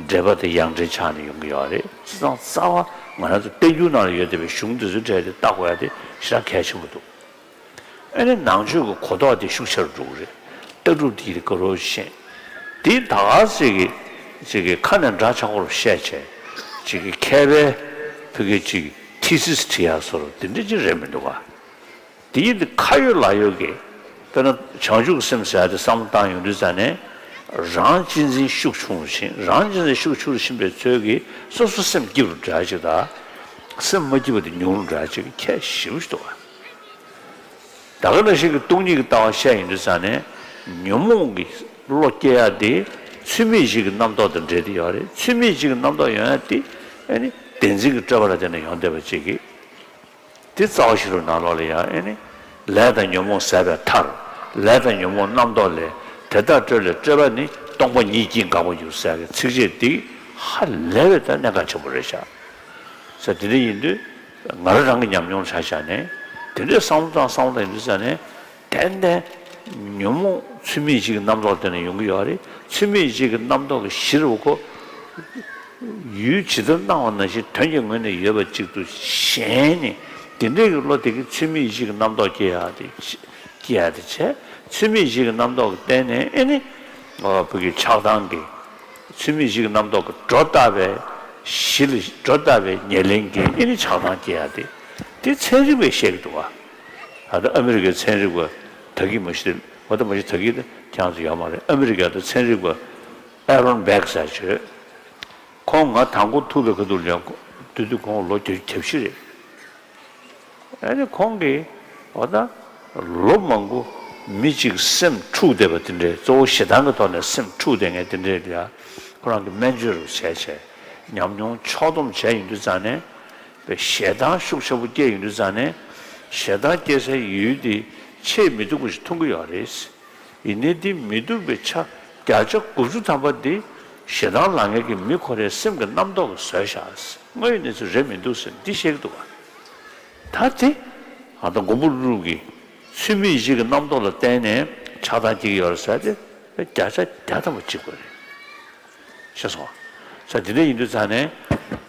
འགྲེལ་པ་དེ་ཡང་འགྲེལ་ཆགས་ནས་ཡོང་གི་ཡོད་རེད། སྤྱིར་བཏང་རྩ་བ་ང་རང་ཚོ་བསྟན་འགྱུར་ནང་ལ་ཡོད་བསྡད་པའི་གཞུང་འདི་ཚོའི་གྲས་དེ་ལྟ་དགོས་ཡ་དེ་ཞེ་དྲག་གལ་ཆེན་པོ་འདུག་ཨ་ནི་ནང་ཆོས་ཀྱི་གོ་རྟོགས་དེ་ཤུགས་ཆེ་རུ་འགྲོ་གི་རེད། ལྟ་གྲུབ་དེ་གི་དགའ་རབ་ཤེས། དེ་ད་ག་ཟེ་གི་ཟེ་གི་ཁ་ནས་འདྲ་ཆགས་པོ་རུ་བཤད་བྱས། ཟེ་གི་མཁས་པའི་ཕ་གི་ཅིག་ཐི་སིས་བྲིས་ཡག་བཟོ་འདྲ་དེ་འདྲ་ཅིག་རེད་མི་འདུག་ག་དེ་ཡིན་དུས་ཁ་ཡོད་ལག་ཡོད་ཀྱི། དཔེར་ན་བྱང་ཆུབ་ཀྱི་སེམས་ཟེར་ཡ་དེ་བསམ་བློ་བཏང་ཡོང་དུས་ཙང་ནས། རང་གཅེས་འཛིན་ཤུགས་ཆུང་རུ་ཕྱིན། རང་གཅེས་འཛིན་ཤུགས་ཆུང་རུ་ཕྱིན་པའི་ཚོད་ཀྱིས་སོ་སོ་སེམས་སྐྱིད་རུ་འདྲ་ཅིག་དང་། སེམས་མ་སྐྱིད་པ་དེ་ཉུང་རུ་འདྲ་ཅིག་ཁྱད་ཞེ་པོ་ཞིག་འདུག་ག་ད་ག་ནང་བཞིན་གྱི་སྟོང་ཉིད་ཀྱི་ལྟ་བ་བཤད་ཡོང་དུས་ཙང་ནས། ཉོན་མོངས་ཀྱི་བློ་སྐྱེ་ཡ་དེ་ཚུལ་མིན་གཞི་གི་རྣམ་རྟོག་དང་འབྲེལ་བསྡད་ཡོད་རེད། ཚུལ་མིན་གཞི་གི་རྣམ་རྟོག་ཡོང་ཡ་དེ་ཨ་ནི་བདེན་འཛིན་གྱི་སྤྲོས་པ་ལ་བརྟེན་ནས་ཡོང་བསྡད་པ་ཅིག་གིས། དེ་རྩ་བ་ཤེས་རབ་ནང་ལོགས་ལ་ཡང་ཨེ་ནི། ལས་དང་ཉོན་མོངས་ཟད་པའི་མཐར། ལས་དང་ཉོན་མོངས་རྣམ་རྟོག་ལས། དེ་དག་སྤྲོས་ལས་སྤྲོས་པ་ནི། སྟོང་པ་ཉིད་ཀྱིས་འགག་པར་འགྱུར་ཟེར་བའི་ཚིགས་བཅད་འདི་ཧ་ལས་པའི་ད་གནད་འགག་ཆེན་པོ་རེད་ཤག་ཟེར་དེ་འདྲ་ཡིན་དུས། ང་རང་རང་གི་ཉམས་མྱོང་ཆ་བཞག་ནས། དེ་འདྲའི་བསམ་བློ་བཏང་བསམ་བློ་བཏང་ཡིན་དུས་ཙང་ནས། ཏན་ཏན། ཉོན་མོངས་ཚུལ་མིན་གཞི་གི་རྣམ་རྟོག་དེ་ནས་ཡོང་གི་ཡོད་རེད། ཚུལ་མིན་གཞི་གི་རྣམ་རྟོག་གི་གཞིར་འོ་ཁོ། ཡུལ་ཇི་ལྟར་སྣང་བ་ནང་བཞིན་དོན་གྱི་ངོས་ནས་ཡོད་པ་གཅིག་ཏུ་ཞེན་ནས་དེ་འདྲའི་གི་བློ་དེ་གིས་ཚུལ་མིན་གཞི་གི་རྣམ་རྟོག་སྐྱེ་ཡག་དེ་སྐྱེ་ཡག་དེ་བྱས། ཚུལ་མིན་གཞི་གི་རྣམ་རྟོག་གི་སྟེང་ནས་ཨེ་ནི་བུ་གི་ཆགས་སྡང་གི་ཚུལ་མིན་གཞི་གི་རྣམ་རྟོག་གི་སྒྲོ་བཏགས་པའི་གཞི་ལ་སྒྲོ་བཏགས་པའི་ཉེར་ལེན་གྱི་ཨེ་ནི་ཆགས་སྡང་སྐྱེ་ཡག་དེ་དེ་ཚན་རིག་པས་བཤད་ཀྱི་འདུག་བ། ད་ལྟ་ཨ་མི་རི་ཀའི་ཚན་རིག་པ་ད་གི་མ་གཞི་དེ་འོ་ད་མ་གཞི་ད་གི་དེ་ཁྱེད་རང་ཚོ་ཡོད་མ་རེད། ཨ་མི་རི་ཀའི་ད་ཚན་རིག་པ་ཨ་རོན་བྷེག་ཟེར་བྱོས། ཁོང་ང་དང་པོ་ཐུག་པའི་ཁ་ཐུག་ལ་ཡང་དུས་དུས་ཁོང་ལོ་བརྒྱད་ཅུ་གྱ་བཞི་རེད། ཨ་ནི་ཁོང་གིས་འོ་ད་ལོ་མང་པོ་མི་གཅིག་སེམས་འཁྲུགས་བསྡད་པ་དེ་འདྲའི་གཙོ་བོ་ཞེ་སྡང་གི་ཐོག་ནས་སེམས་འཁྲུགས་བསྡད་མཁན་དེ་འདྲའི་ལ་ཁོ་རང་གིས་སྨན་བཅོས་རུ་བྱས་བྱས་ཉམས་མྱོང་ཕྱོགས་བསྡོམས་བྱས་ཡོང་དུས་ཙང་ནས་པའི་ཞེ་སྡང་ཤུགས་ཆེན་པོ་སྐྱེས་ཡོང་དུས་ཙང་ནས་ཞེ་སྡང་སྐྱེ་སའི་ཡུལ་དེ་ཆེས་མི་སྡུག་པ་ཞིག་མཐོང་གི་ཡོད་རེད། ཡིན་ནའི་འདི་མི་སྡུག་པའི་ཆ་བརྒྱ་ཆ་དགུ་བཅུ་ཐམ་པ་འདི་ཞེ་སྡང་ལངས་མཁན་གྱི་མི་ཁོ་རའི་སེམས་ཀྱི་རྣམ་རྟོག་གིས་བཟོས་བཞག་དངོས་ཡོད་གནས་ཚུལ་རེད་མི་འདུག་ཟེར་འདི་བཤད་ཀྱི་འདུག་ག་ད་དེ་ཨ་ད་མགོན་པོ་ཀླུ་སྒྲུབ་ཀྱིས་ཚུལ་མིན་གཞི་གི་རྣམ་རྟོག་ལ་བརྟེན་ནས་ཆགས་སྡང་སྐྱེ་གི་ཡོད་རེད་ཟེར་ཏེ་བརྒྱ་ཆ་བརྒྱ་ཐམ་པ་གཅིག་པ་རེད། ཤེས་སོང་། ས་དེ་འདྲ་ཡིན་དུས་ཙང་ནས་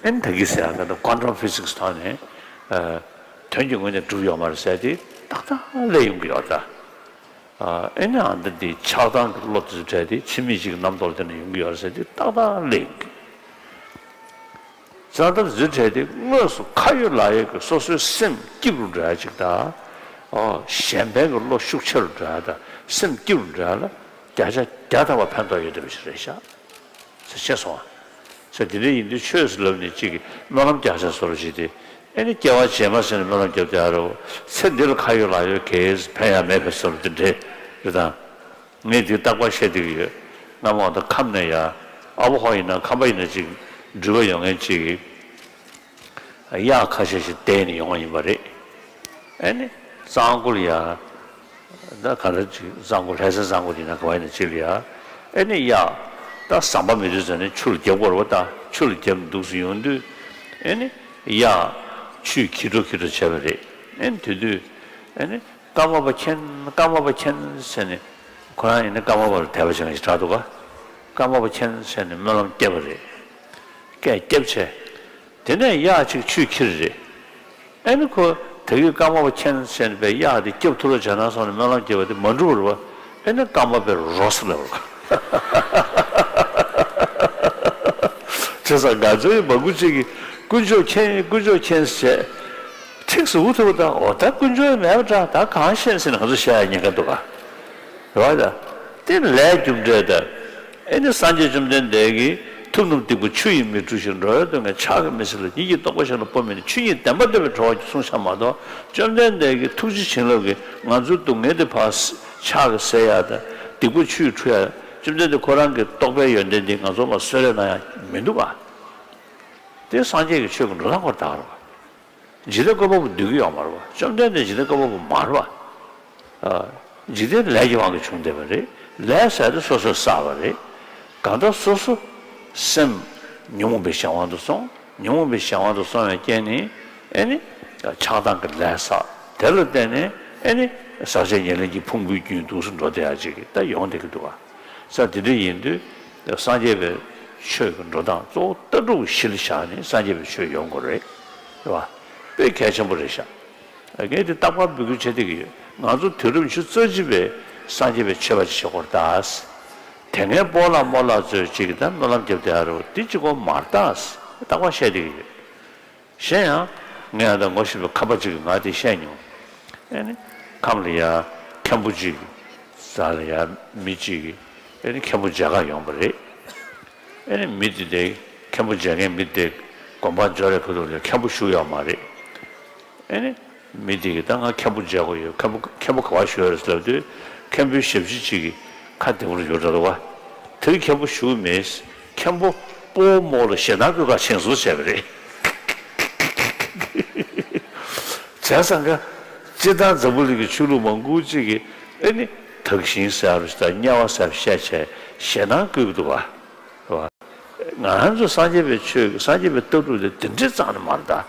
ཨེ་ནི་ད་གི་ཟེར་ཡག་ད་ལྟ་ཀོན་ཊམ་ཕི་སིག་སི་ཐོག་ནས་ཨ་དོན་གྱི་ངོས་ནས་གྲུབ་ཡོད་མ་རེད་ཟེར་ཏེ་ཏག་ཏག་སླེབས་ཡོང་གི་ཡོད་ད། ཨ་ཨེ་ནི་ཨ་འདི་འདི་ཆགས་སྡང་གི་བློ་དེ་ཚོ་བྲལ་ཏེ་ཚུལ་མིན་གཞི་གི་རྣམ་རྟོག་ལ་བརྟེན་ནས་ཡོང་གི་ཡོད་རེད་ཟེར་ཏེ་ཏག་ཏག་སླེབས་ཡོང་གི། ཙང་ད་འཛིན་བྲལ་ཏེ་དངོས་སུ་ཁ་ཡོད་ལག་ཡོད་ཀྱི་སོ་སོའི་སེམས་སྐྱིད་རུ་འགྲོ་ཡ་ཅིག་དང་། ཨོ་གཞན་ཕན་གྱི་བློ་ཤུགས་ཆེ་རུ་འགྲོ་ཡ་དང་སེམས་སྐྱིད་རུ་འགྲོ་ཡ་ལ་བརྒྱ་ཆ་བརྒྱ་ཐམ་པ་ཕན་ཐོགས་ཡོད་བསྡད་པ་ཞིག་རེད་ཤག་ཟེར་བཤད་སོང་བ། ཟེར་དེ་འདྲ་ཡིན་དུས་ཆོས་ཟེར་ལབ་ནས་གཅིག་གིས་སྨོན་ལམ་རྒྱག་བྱ་བཟོ་འདྲ་ཞིག་དེ་ཨེ་ནི་སྐྱེ་བ་རྗེས་མ་ཟེར་ནས་སྨོན་ལམ་རྒྱབ་བསྡད་ཡ་རེད། ཚེ་འདི་ལ་ཁ་ཡོད་ལག་ཡོད་གས་ཕན་ཡ་མེད་པའི་བཟོ་འདྲ་དེ་འདྲ་རེད་དང་། ངས་འདི་རྟག་པར་བཤད་བསྡད་ཀྱི་ཡོད། སྔ་མོ་ད་ཁམས་ནས་ཡ། ཨ་བོ་ཧོ་ཡིན་ན་ཁམས་པ་ཡིན་ན་ཅིག་འགྲུལ་པ་ཡོང་མཁན་ཅིག་གིས། གཡག་ཁ་ཤས་ཤིག་བསྡད་ནས་ཡོང་བ་ཡིན་པ་རེད། ཨེ་ནི། གཙང་པོ་ལ་ཡ། ད་ག་འདྲ་ཅིག་གཙང་པོ་ལྷ་སའི་གཙང་པོ་ཡིན་ན་ག་བ་ཡིན་ན་ཅིག་ལ་ཡ། ཨེ་ནི་གཡག་ད་ཟམ་པ་མེད་དུས་ཙམ་ནས་ཆུ་ལ་རྒྱབ་དགོས་རེད་པ། ད་ཆུ་ལ་རྒྱབ་འདུག་སེ་ཡོང་དུས། ཨེ་ནི། གཡག་ཆུས་འཁྱིལ་འགྲོ་འཁྱིལ་འགྲོ་བྱས་པ་རེད། ཨེ་ནི་དེ་དུས་ཨེ་ནི་ཀརྨ་པ་མཁྱེན། ཀརྨ་པ་མཁྱེན་ཟེར་ནས། ཁོ་རང་ཡིན་ན་ཀརྨ་པ་ལ་དད་པ་བྱེད་མཁན་ཞིག་གྲགས་འདུག་ག་ཀརྨ་པ་མཁྱེན་ཟེར་ནས་སྨོན་ལམ་བརྒྱབ་པ་རེད། སྐད་བརྒྱབ་བྱས། དེ་ནས་གཡག་ཅིག་ཆུས་ཁྱེར་རེད། ཨེ་ནི་ཁོ་ད་གིན་ཀརྨ་པ་མཁྱེན་ཟེར་ནས་པའི་གཡག་དེ་སྐྱོབ་ཐུབ་རོགས་བྱས་ན་སོང་ནས་སྨོན་ལམ་བརྒྱབ་པ་དེ་མ་འགྲུབ་པ་རེད་པ། ཨེ་ནི་ཀརྨ་པའི་རོ་ཟེར་ལབ་རོགས། བྱས་ཙང་ང་ཚོའི་མང་པོ་ཅིག་གིས་དཀོན་མཆོག་མཁྱེན། དཀོན་མཆོག་མཁྱེན་ཟེར་བྱས། ཁྲིགས་སུ་འུ་ཐུག་པ་དང་། འོ་ད་དཀོན་མཆོག་མེད་པ་འདྲ། ད་གང་ཤེས་ཟེར་ནས་ང་ཚོ་བཤད་ཡ་ཉེན་ཁ་འདུག་ག་རེད་པ། ད་དེ་ལས་རྒྱུ་འབྲས་ད། ཨེ་ནི་སངས་རྒྱས་བཅོམ་ལྡན་འདས་ཀྱིས་ཐུབ་རྣམས་སྡིག་པ་ཆུ་ཡིས་མི་འཁྲུ་ཞིང་། འགྲོ་བའི་སྡུག་བསྔལ་ཕྱག་གིས་མི་སེལ་ལ། ཉིད་ཀྱི་རྟོགས་པ་གཞན་ལ་སྤོ་མིན་ནས། ཆོས་ཉིད་བདེན་པ་རྟོགས་པའི་གྲོགས་ཀྱིས་གསུངས་བཞག་མ་གཏོགས། བཅོམ་ལྡན་འདས་ཀྱི་ཐུགས་རྗེ་བྱིན་རླབས་ཀྱིས་ང་ཚོའི་སྡུག་བསྔལ་དེ་ཕར་ཕྱག་གིས་སེལ་ཡ་དང་སྡིག་པ་ཆུ་ཡིས་འཁྲུ་ཡ། བཅོམ་ལྡན་འདས་ཁོ་རང་གི་རྟོགས་པའི་ཡོན་ཏན་འདིས་ང་ཚོ་ལ་གསོལ་རས་གནང་ཡ་མི་འདུག་ག་དེ་སངས་རྒྱས་ཀྱི་ཆོས་ཀྱི་འགྲོ་སྟངས་ཁོ་རང་རེད་པ། འཇིག་རྟེན་བཀོད་པ་པོ་འདོད་ཀྱི་ཡོད་མ་རེད་པ། བཅོམ་ལྡན་འདས་འཇིག་རྟེན་བཀོད་པ་པོ་མ་རེད་པ། ཨ། འཇིག་རྟེན་ལས་ཀྱི་དབང་གིས་བྱུང་བསྡད་པ་རེད། ལས་ཟེར་དེ་སོ་སོས་བསགས་པ་རེད། གང་ལྟར་སོ་སོ་སེམས་ཉོན་མོངས་པའི་གཞན་དབང་དུ་སོང་། ཉོན་མོངས་པའི་གཞན་དབང་དུ་སོང་བའི་རྐྱེན་ནི་ཨེ་ནི་ཆགས་སྡང་གི་ལས་བསགས། དེ་ལ་བརྟེན་ནས་ཨེ་ནི་ཟག་བཅས་ཉེར་ལེན་གྱི་ཕུང་པོའི་རྒྱུན་འདུག་སེ་འགྲོ་བསྡད་ཡ་ཅིག་ད་ཡོང་བསྡད་ཀྱི་འདུག་ག་ས་དེ་འདྲ་ཡིན་དུས་སངས་རྒྱས་པའི་ཆོས་ཀྱི་འགྲོ་སྟངས་གཙོ་བོ་ལྟ་གྲུབ་གཞིར་བཞག་ནས་སངས་རྒྱས་པའི་ཆོས་ཡོང་དགོས་རེད། རེད་པ། དཔེ་གལ་ཆེན་པོ་རེད་ཤག་ངས་དེ་རྟག་པར་འབོད་སྐུལ་བྱེད་བསྡད་ཀྱི་ཡོད། ང་ཚོ་དུས་རབས་ཉི་ཤུ་རྩ་གཅིག་པའི་སངས་རྒྱས་པའི་ཆོས་པ་ཅིག་བྱེད་དགོས་རེད་ད། དེ་སྔའི་སྤོ་ལགས་རྨོ་ལགས་ཚོས་ཅིག་གིས་ད་སྨོན་ལམ་བརྒྱབ་བསྡད་ཡ་རེད་པ། དེ་གཅིག་པོ་མ་རེད་ད། རྟག་པར་བཤད་བསྡད་ཀྱི་ཡོད། གཞན་ཡང་ངས་ད་ངོ་ཤེས་པའི་ཁམས་པ་ཅིག་གིས་ང་དེ་བཤད་མྱོང་། ཨེ་ནི་ཁམས་ལ་ཡ་མཁན་པོ་ཅིག་ཟ་ལ་ཡ་མི་ཅིག་གིས་ཨེ་ནི་མཁན་པོ་མཇལ་ག་ཡོང་བ་རེད། ཨེ་ནི་མི་དེ་དེ་མཁན་པོ་མཇལ་མཁན་མི་དེ་དགོན་པ་འབྱོར་བའི་ཁ་ཐུག་ལ་མཁན་པོ་བཞུགས་ཡོད་མ་རེད། ཨེ་ནི་མི་དེ་གིས་ད་ང་མཁན་པོ་མཇལ་དགོས་ཡོད། མཁན་པོ་མཁན་པོ་ག་པར་བཞུགས་ཡོད་རེད་ལབ་དུས་མཁན་པོའི་ཞབས་ཕྱི་ཅིག་གིས་ཁ་བདེ་པོར་ཡོད་འདྲ་འདུག་པ། དེར་མཁན་པོ་བཞུགས་མེད། མཁན་པོ་སྤོ་བོ་རྨོ་ལ་ཞེ་སྡང་བསྐུལ་ག་ཕྱིན་སོང་བྱས་པ་རེད། བྱས་ཙང་ཀ་སྤྱིར་བཏང་འཛམ་བུ་གླིང་གི་ཆོས་ལུགས་མང་པོ་ཅིག་གིས་ཨེ་ནི་དག་ཞིང་ཟེར་བ་ཞིག་དང་དམྱལ་བ་ཟེར་བ་བཤད་བྱས་ཞེ་སྡང་བསྐུལ་གྱི་འདུག་པ། རེད་པ། ང་རང་ཚོ་སངས་རྒྱས་པའི་ཆོས་ཀྱི་སངས་རྒྱས་པའི་ལྟ་གྲུབ་དེ་དེ་འདྲའི་རྩ་ནས་མ་རེད་ད།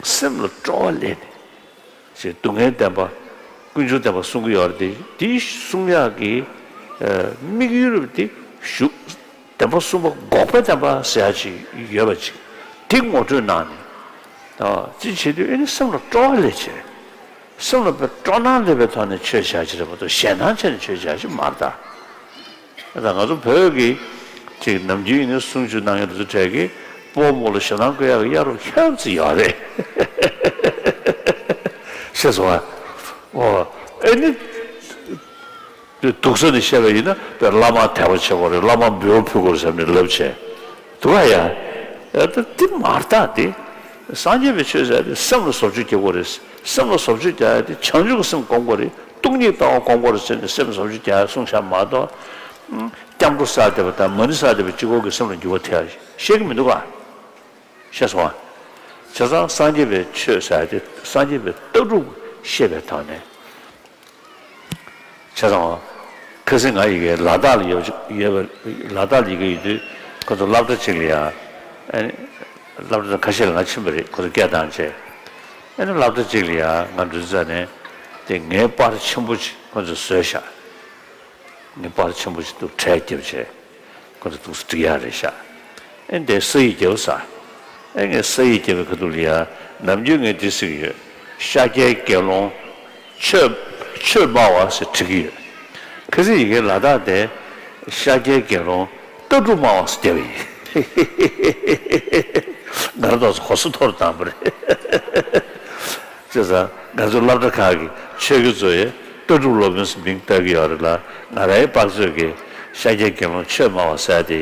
སེམས་ལ་སྤྲོ་བ་སླེབས་ནས། ཅེས་སྡུག་བསྔལ་བདེན་པ། ཀུན་འབྱུང་བདེན་པ་གསུང་གི་ཡོད་རེད་དེ། དེ་གསུང་ཡག་གི་ཨ་དམིགས་ཡུལ་དེ་ཞུ། བདེན་པ་གསུམ་པ་འགོག་པའི་བདེན་པ་ཟེར་ཡག་ཅིག་ཡོད་པ་ཅིག་དེ་ངོ་སྤྲོད་གནང་ནས། ཨ་ཅི་བྱེད་དུས་ཨེ་ནི་སེམས་ལ་སྤྲོ་བ་སླེབས་བྱས། སེམས་ལ་དཔེ་སྤྲོ་སྣང་སླེབས་པའི་ཐོག་ནས་ཆོས་བྱ་ཕྱིར་མ་གཏོགས་ཞེད་སྣང་བྱས་ནས་ཆོས་བྱ་ཕྱིར་མ་རེད་ད། ད་ང་ཚོ་བོད་ཀྱི་ཅིག་ནམ་རྒྱུན་ཡིན་ན་གསུང་ཆོས་གནང་མཁན་དེ་ཚོ་གྲས་ཀྱིས་སྤོ་བོ་རྨོ་ལ་ཞེ་སྡང་བསྐུལ་ཡག་གི་གཡག་རོགས་ཁྱོན་ཙམ་ཡོད་རེད། ཤེས་སོང་ཨ། ཨོ། ཨེ་ནི། དེ་སྡུག་ས་ནས་བཤད་པ་ཡིན་ན་དཔེ་བླ་མར་དད་པ་བྱེད་དགོས་རེད། བླ་མར་འབུལ་བ་ཕུལ་དགོས་རེད་ཟེར་ནས་ལབ་བྱས། འདུག་ག་ཡ། ཡ་ད་འདི་མ་རེད་ད་དེ། སངས་རྒྱས་པའི་ཆོས་ཟེར་ཡ་དེ་སེམས་ལ་བཟོ་བཅོས་རྒྱག་དགོས་རེད། སེམས་ལ་བཟོ་བཅོས་རྒྱག་ཡ་དེ་བྱང་ཆུབ་ཀྱི་སེམས་སྒོམ་དགོས་རེད། སྟོང་ཉིད་ལྟ་བ་སྒོམ་དགོས་རེད་ཟེར་ནས་སེམས་ལ་བཟོ་བཅོས་རྒྱག་ཡ་གསུངས་བཞག་མ་གཏོགས། སྐྱབས་འགྲོ་བསགས་བསྡད་པ་དང་མ་ཎི་བསགས་བསྡད་པ་གཅིག་པོ་གིས་སེམས་ལ་འགྱུར་བ་ཐེབས་ཡ་ཤེས་ཀྱི་མི་འདུག་ག་ཤེས་སོང་ཨ། བྱས་ཙང་སངས་རྒྱས་པའི་ཆོས་ཟེར་ཡ་དེ་སངས་རྒྱས་པའི་ལྟ་གྲུབ་ཤེས་པའི་ཐོག་ནས། བྱས་ཙང་། ཁ་སང་ང་ཡི་གེ་ལ་དྭགས་ལ་ཡོད་ཡོད་པ། ལ་དྭགས་ལ་ཡི་གེ་ཡོད་དུས་ཁོ་ཚོ་སློབ་གྲྭ་གཅིག་ལ་ཡ། ཨ་ནི། སློབ་གྲྭ་ཁ་ཤས་ལ་ང་ཕྱིན་པ་རེད། ཁོ་ཚོ་སྐད་བཏང་བྱས། ཨ་ནི་སློབ་གྲྭ་གཅིག་ལ་ཡ་ང་འགྲོ་ཙ་ནས་དེ་ངའི་པར་ཆེན་པོ་ཅིག་ཁོ་ཚོས་བཟོས་བཞག་ངའི་པར་ཆེན་པོ་ཅིག་འདུག་གྲས་བརྒྱབ་བྱས། ཁོ་ཚོ་འདུག་སེ་འབྲི་ཡག་རེད་ཤག་ཨེ་འདས་ས་ཡིག་རྒྱབ་ས། ཨེ་ངས་ས་ཡིག་རྒྱབ་པའི་ཁ་ཐུག་ལ་ཡ། ནམ་རྒྱུན་ངས་འདི་ཟེར་གྱི་ཡོད། ཤཱཀྱའི་དགེ་སློང་ཆོས་ཆོས་སྨྲ་བ་ཟེར་བྲིས་ཀྱི་ཡོད། ཁ་སང་ཡི་གེ་ལ་དྭགས་དེ་ཤཱཀྱའི་དགེ་སློང་ལྟ་གྲུབ་སྨྲ་བ་ཟེར་བརྒྱབ་པ་ཡིན། ང་རང་ཏོག་ཙམ་གོ་སོ་མཐོ་རུ་བཏང་པ་རེད། བྱས་ཙང་ང་ཚོ་སློབ་གྲྭ་ཁག་གི་ཆོས་རྒྱུགས་ཚོ་ཡི་ལྟ་གྲུབ་སློབ་དཔོན་ཟེར་མིང་བཏགས་ཀྱི་ཡོད་རེད་ལ། ང་རའི་པར་ཚོས་ཀྱི་ཤཱཀྱའི་དགེ་སློང་ཆོས་སྨྲ་བ་ཟེར་དེ་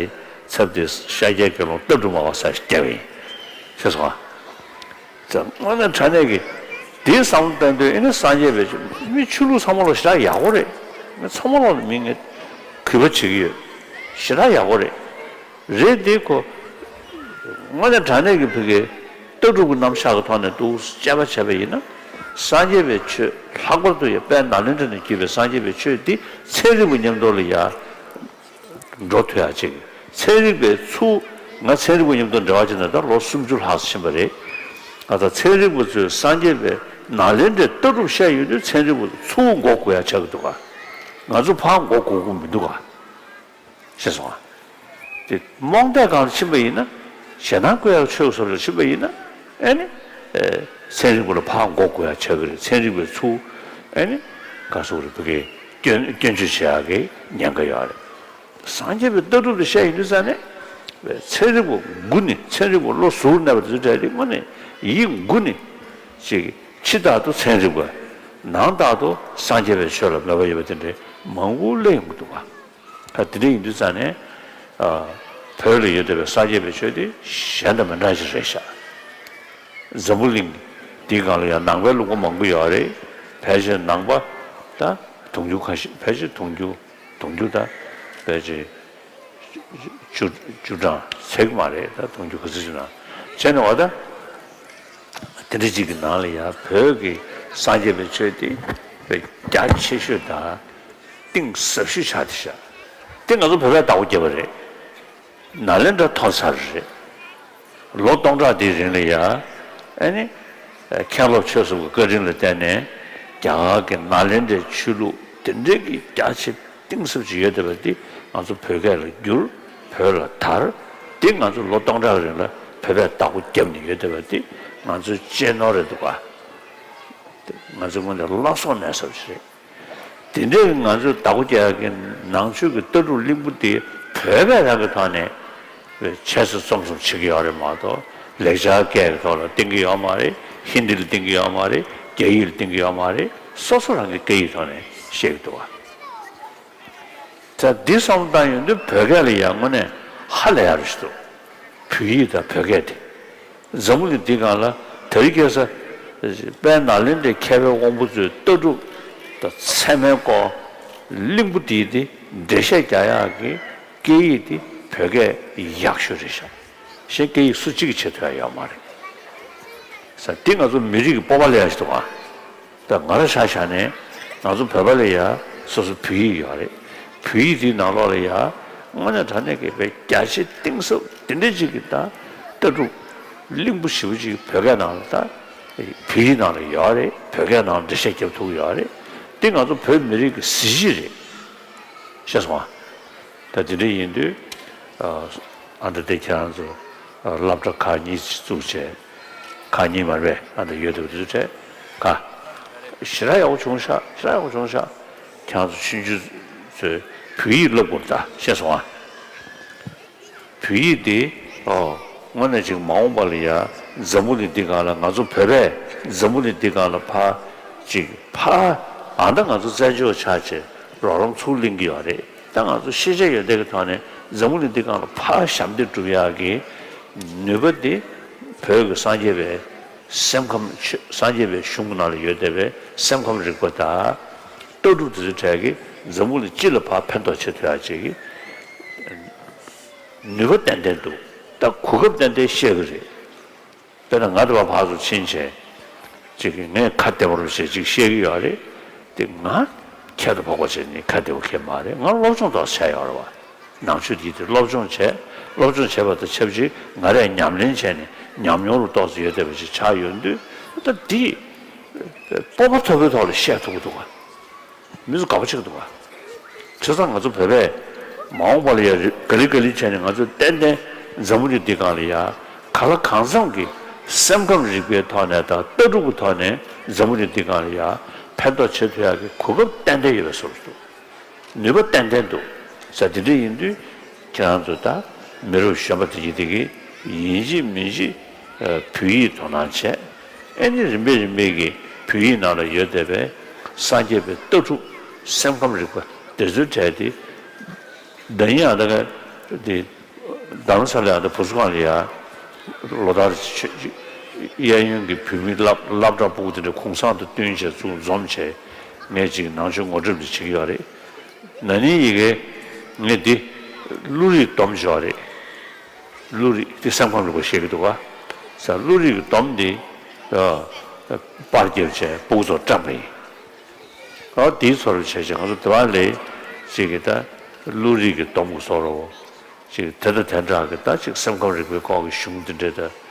ཚབ་སྟེ་ཤཱཀྱའི་དགེ་སློང་ལྟ་གྲུབ་སྨྲ་བ་ཟེར་བརྒྱབ་པ་ཡིན། ཤེས་སོང་ཨ། ཙང་དངོས་གནས་དྲང་གནས་ཀྱི་དེའི་བསམ་བློ་བཏང་དུས་ཨེ་ནི་སངས་རྒྱས་པའི་མི་ཆོས་ལུགས་ཚང་མ་ལ་ཞེ་དྲག་ཡག་པོ་རེད། མི་ཚང་མ་ལ་མི་ངས་གུས་པ་བྱེད་ཀྱི་ཡོད། ཞེ་དྲག་ཡག་པོ་རེད། རེད་དེ་ཁོ། དངོས་གནས་དྲང་གནས་ཀྱི་བོད་ཀྱི་ལྟ་གྲུབ་ཀྱི་རྣམ་གཞག་གི་ཐོག་ནས་འདུག་དཔྱད་པ་བྱས་པ་ཡིན་ན། སངས་རྒྱས་པའི་ཆོས་ལྷག་པར་དུ་ཡང་དཔལ་ནཱ་ལེནྡྲ་ནས་བརྒྱུད་པའི་སངས་རྒྱས་པའི་ཆོས་འདི་ཚན་རིག་པ་མཉམ་དུ་ལ་ཡ་འགྲོ་ཐུབ་ཡག་ཅིག་ཚན་རིག་པའི་ཚུགས། ང་ཚན་རིག་པ་མཉམ་དུ་འབྲེལ་བ་བྱས་ནས་ད་ལོ་སུམ་ཅུ་ལྷག་ཙམ་ཕྱིན་པ་རེད། ང་ད་ཚན་རིག་པ་ཚོས་སངས་རྒྱས་པའི་ ནཱ་ལེནྡྲའི་ལྟ་གྲུབ་བཤད་ཡོང་དུས་ཚན་རིག་པ་ཚུར་མགོ་སྒུར་ཡ་ཆགས་ཀྱི་འདུག་ག། ང་ཚོ་ཕར་མགོ་སྒུར་དགོས་མི་འདུག་ག། ཤེས་སོང་ང་། དེ་རྨོངས་དད་སྒང་ལ་ཕྱིན་པ་ཡིན་ན། ཞེ་སྡང་སྐུལ་ཡག་ཆོས་ཀྱི་ཟབ་ལ་ཕྱིན་པ་ཡིན་ན། ཨེ་ནི། ཚན་རིག་པ་ལ་ཕར་མགོ་སྒུར་ཡག་ཆགས་ཀྱི་རེད། ཚན་རིག་པས་ཚུར། ཨེ་ནི། ག་སོགས་རེད། བོད་སྐད་སྐྱོན་སྐྱོན་བརྗོད་བྱེད་ཡག་གི་ཉེན་ཁ་ཡོད་རེད། སངས་རྒྱས་པའི་ལྟ་གྲུབ་དེ་བཤད་ཡིན་དུས་ཙང་ནས། ཚན་རིག་པ་མགོ་ནས་ཚན་རིག་པ་བློ་གཟུར་གནས་པ་དེ་ཚོ་གྲས་དེ་དངོས་གནས་ཡིད་མགོ་ནས་ཅིག་ཕྱི་ལྟར་དུ་ཚན་རིག་པ། ནང་ལྟར་དུ་སངས་རྒྱས་པའི་ཆོས་ལ་མོས་པ་ཡོད་པ་དེ་འདྲའི་མང་པོ་སླེབས་ཡོང་གི་འདུག་ག། ད་དེ་འདྲ་ཡིན་དུས་ཙང་ནས། ཨ། བོད་ལ་ཡོད་བསྡད་པའི་སངས་རྒྱས་པའི་ཆོས་དེ་གཞན་དང་མི་འདྲ་ཞིག་རེད་ཤག། འཛམ་བུ་གླིང་འདིའི་སྒང་ལ་ཡང་ནང་པའི་ལུང་པ་མང་པོ་ཡོད་རེད། ཕལ་ཆེར་ནང་པ་ད་དུང་ཕྱུར་ཁ་ཤས། ཕལ་ཆེར་དུང་ཕྱུར་དུང་ཕྱུར་ད་ཕལ་ཆེར་བཅུ་བཅུ་གྲངས་ཚད་ཀྱི་མ་རེད། ད་དུང་ཕྱུར་ག་ཚོད་ཅིག་ན་བྱས་ནས་བ་ད། དེ་འདྲ་ཅིག་གི་ནང་ལ་ཡང་བོད་ཀྱི་སངས་རྒྱས་པའི་ཆོས་དེ་དཔེ་རྒྱ་ཆེ་ཤོས་དང་གཏིང་ཟབ་ཤོས་ཆགས་བསྡད་ཤག། དེ་ང་ཚོ་བོད་པས་བདག་པོ་བརྒྱབ་པ་རེད། ནཱ་ལེནྡྲ་ཐོབ་ཚར་རེད། ལོ་སྟོང་ཕྲག་དེའི་རིང་ལ་ཡང་། ཨ་ནི། མཁན་སློབ་ཆོས་གསུམ་གྱི་བཀའ་དྲིན་ལ་བརྟེན་ནས། རྒྱ་གར་གྱི་ནཱ་ལེནྡྲའི་ཆོས་ལུགས་དེ་འདྲའི་གི་རྒྱ་ཆེ་གཏིང་ཟབ་ཅིག་ཡོད་བསྡད་པ་འདི་ང་ཚོ་བོད་སྐད་ལ་བསྒྱུར། བོད་ལ་དར། འདི་ང་ཚོ་ལོ་སྟོང་ཕྲག་རིང་ལ་བོད་པས་བདག་པོ་བརྒྱབ་ནས་ཡོད་བསྡད་པ་འདི་ང་ཚོའི་གཅེས་ནོར་རེད་འདུག་ག། ང་ཚོའི་ངོས་ནས་བླ་སྲོག་གནས་ས་ཞིག་རེད། དེ་འདྲའི་ང་ཚོས་བདག་པོ་རྒྱག་ཡག་གི་ནང་ཆོས་ཀྱི་ལྟ་གྲུབ་གླིང་བུ་དེ་བོད་པས་རང་གི་ཐོག་ནས་ཆེ་ས་གཙོ་གཙོ་བྱེད་ཀྱི་ཡོད་རེད་མ་གཏོགས། ལེགས་སྦྱར་སྐད་ཀྱི་ཐོག་ལ་བསྟན་གྱི་ཡོད་མ་རེད། ཧིན་དི་ལ་བསྟན་གྱི་ཡོད་མ་རེད། རྒྱ་ཡིག་ལ་བསྟན་གྱི་ཡོད་མ་རེད། སོ་སོ་རང་གི་སྐད་ཡིག་ཐོག་ནས་བཤད་ཀྱི་འདུག་བ། ད་འདི་བསམ་བློ་བཏང་ཡོང་དུས་བོད་སྐད་ལ་ཡང་དངོས་གནས་ཧ་ལས་ཡག་རེད་ཤག་འདུག། བོད་ཡིག་དང་བོད་སྐད་དེ། འཛམ་བུ་གླིང་འདིའི་སྒང་ལ་དེ་རིང་ཁ་སང་དཔལ་ནཱ་ལེནྡྲའི་མཁས་པའི་དབང་པོ་ཚོའི་ལྟ་གྲུབ་དང་ཚད་མའི་སྐོར། གླིང་བུ་འདིའི་དེ་འགྲེལ་བཤད་རྒྱག་ཡག་གི་སྐད་ཡིག་དེ་བོད་སྐད་ཡག་ཤོས་རེད་ཤག། གཞན་སྐད་ཡིག་སུ་གཅིག་གིས་བྱེད་ཐུབ་ཡག་ཡོད་མ་རེད། ས་འདི་ང་ཚོ་མི་རིགས་ཀྱི་སྤོབས་པ་སླེབས་ཡག་ཞིག་འདུག་ག། ད་ང་རང་ཆ་བཞག་ནས་ང་ཚོ་བོད་པ་ལ་ཡ་སོ་སོ་བོད་ཡིག་ཡོད་རེད། བོད་ཡིག་དེའི་ནང་ལོགས་ལ་ཡ་དངོས་གནས་དྲང་གནས་ཀྱི་དཔེ་རྒྱ་ཆེ་གཏིང་ཟབ་དེ་འདྲ་ཅིག་གི་ད་ལྟ་གྲུབ་གླིང་བུ་ཞེ་པོ་ཅིག་བོད་སྐད་ནང་ལ། ད་བོད་ཡིག་ནང་ལ་ཡོད་རེད། བོད་སྐད་ནང་ལ་འགྲེལ་བཤད་རྒྱབ་ཐུབ་ཀྱི་ཡོད་རེད། འདི་ང་ཚོ་བོད་མི་རིགས་ཀྱི་གཟི་བརྗིད་རེད། ཤེས་སོང་ང་། ད་དེ་འདྲ་ཡིན་དུས། ཨ་འདྲ་དེ་ཁྱེད་རང་ཚོ་སློབ་གྲྭ་ཁག་གཉིས་བཙུགས་བྱས། ཁག་གཉིས་མ་རེད་པས། ཨ་འདྲ་ཡོད་འདུག་དེ་ཚོ་གྲས་ཁ། ཞེ་དྲག་ཡག་པོ་བྱུང་ཤག། ཞེ་དྲག་ཡག་པོ་བྱུང་ཤག། ཁྱེད་རང་ཚོ་ཆུང་ཆུང་ཚོས་བོད་ཡིག་བསླབ་དགོས་ད། ཤེས་སོང་ང་། བོད་ཡིག་འདི། ཨོ། དངོས་གནས་ཅིག་མ་འོངས་པ་ལ་ཡ་འཛམ་བུ་གླིང་འདི་སྒང་ལ་ང་ཚོ་བོད་པས་འཛམ་བུ་གླིང་འདི་སྒང་ལ་ཕར་ཅིག་ཕར། ཨ་ད་ང་ཚོ་བཙན་བྱོལ་ཆགས་བྱས་རོགས་རམ་ཚུར་ལེན་གྱི་ཡོད་རེད། ད་ང་ཚོ་ཤེས་བྱ་ཡོད་བསྡད་ཀྱི་ཐོག་ནས་འཛམ་བུ་གླིང་འདི་སྒང་ལ་ཕར་ཞབས་འདེགས་སྒྲུབ་ཡག་གི་ནུས་པ་འདི་བོད་ཀྱི་སངས་རྒྱས་པའི་སེམས་ཁམས། སངས་རྒྱས་པའི་གཞུང་གི་ནང་ལ་ཡོད་བསྡད་པའི་སེམས་ཁམས་རིག་པ་དང་ལྟ་གྲུབ་དེ་ཚོའི་གྲས་ཀྱིས་འཛམ་བུ་གླིང་སྤྱི་ལ་ཕར་ཕན་ཐོགས་བྱེད་ཐུབ་ཡག་ཅིག་གི་ནུས་པ་ཏན་ཏན་འདུག། ད་གོ་སྐབས་ཏན་ཏན་བཤད་ཀྱི་རེད། དཔེར་ན་ང་དེ་བ་ཕར་ཚུར་ཕྱིན་བྱས། ཅིག་གིས་ངས་ཁ་བདེ་པོ་བྱས་ཅིག་བཤད་ཀྱི་ཡོད་རེད། དེ་ང་ཁྱད་དུ་འཕགས་པ་བྱས་ནས་ཁ་བདེ་པོ་བཤད་མ་རེད། ང་སློབ་སྦྱོང་ཏོག་ཙམ་བྱས་ཡོད་རེད་བ། ནང་ཆོས་འདི་དེ་སློབ་སྦྱོང་བྱས། སློབ་སྦྱོང་བྱས་པ་དང་ཆབས་ཅིག་ང་རས་ཉམས་ལེན་བྱས་ནས་ཉམས་མྱོང་རུ་ཏོག་ཙམ་ཡོད་བསྡད་པ་ཅིག་ཆགས་ཡོང་དུས། ད་འདི་སྤོབས་པ་མཐོ་པོའི་ཐོག་ལ་བཤད་ཐུབ་ཀྱི་འདུག་ག། མི་ཚོ་དགའ་པོ་བྱེད་ཀྱི་འདུག་ག། བྱས་ཙང་ང་ཚོ་བོད་པས་མ་འོངས་པ་ལ་ཡ་ག་ལེ་ག་ལེ་བྱས་ནས་ང་ཚོ་ཏན་ཏན་འཛམ་བུ་གླིང་འདི་སྒང་ལ་ཡ་གང་ལ་གང་འཚམ་གྱི་སེམས་ཁམས་རིག་པའི་ཐོག་ནས་དང་ལྟ་གྲུབ་ཀྱི་ཐོག་ནས་འཛམ་བུ་གླིང་འདི་སྒང་ལ་ཡ་ཕན་ཐོགས་བྱེད་ཐུབ་ཡག་གི་གོ་སྐབས་ཏན་ཏན་ཡོད་པའི་བཟོ་འདྲ་འདུག། ནུས་པ་ཏན་ཏན་འདུག་ས། དེ་འདྲ་ཡིན་དུས་ཁྱེད་རང་ཚོ་ད་མི་རབས་གཞོན་པ་དེ་གྱིས་དེ་གི་ཡིན་གཅིག་མིན་གཅིག་བོད་ཡིག་དོ་སྣང་བྱས། ཨེ་ནི་རིམ་པས་རིམ་པས་ཀྱིས་བོད་ཡིག་ནང་ལ་ཡོད་བསྡད་པའི་སངས་རྒྱས་པའི་ལྟ་གྲུབ། སེམས་ཁམས་རིག་པ་དེ་ཚོའི་གྲས་དེ། ཟླ་ཉིན་ཨ་ད་ག་དེ། རྡ་རམ་ས་ལའི་ཨ་ད་བུ་གསོ་ཁང་ལ་ཡ། ལོ་ལྟར་ཆ་གཡས་གཡོན་གྱི་བོད་མི་སློབ་སློབ་གྲྭ་སྤུ་གུ་དེ་འདྲ་གུང་སེང་དང་བསྟུན་བྱས་ཚུར་འཛོམས་བྱས། ངས་ཅིག་ནང་ཆོས་ངོ་སྤྲོད་འདི་བྱེད་ཀྱི་ཡོད་རེད། ན་ནིང་ཡི་གེ་ངས་འདི་བློ་རིག་སྡོམ་ཅིག་ཡོད་རེད། བློ་རིག་དེ་སེམས་ཁམས་རིག་པ་བཤད་ཀྱི་འདུག་ག། ས་བློ་རིག་གི་སྡོམ་འདི་ཨ་པར་བརྒྱབ་བྱས་སྤུ་གུ་ཚོར་བཀྲམ་པ་ཡིན། ཨ་དེའི་ཚོར་བ་བྱས་བྱས་ང་ཚོ་དེ་བ་ལས་ཅིག་གི་ད་བློ་རིག་གི་སྡོམ་གྱི་བཟོ་འདྲ་བོ་ཅིག་དེ་དང་དེ་འདྲ་གི་ད་ཅིག་སེམས་ཁམས་རིག་པའི་སྐོར་གྱི་གཞུང་འདི་འདྲའི་ད་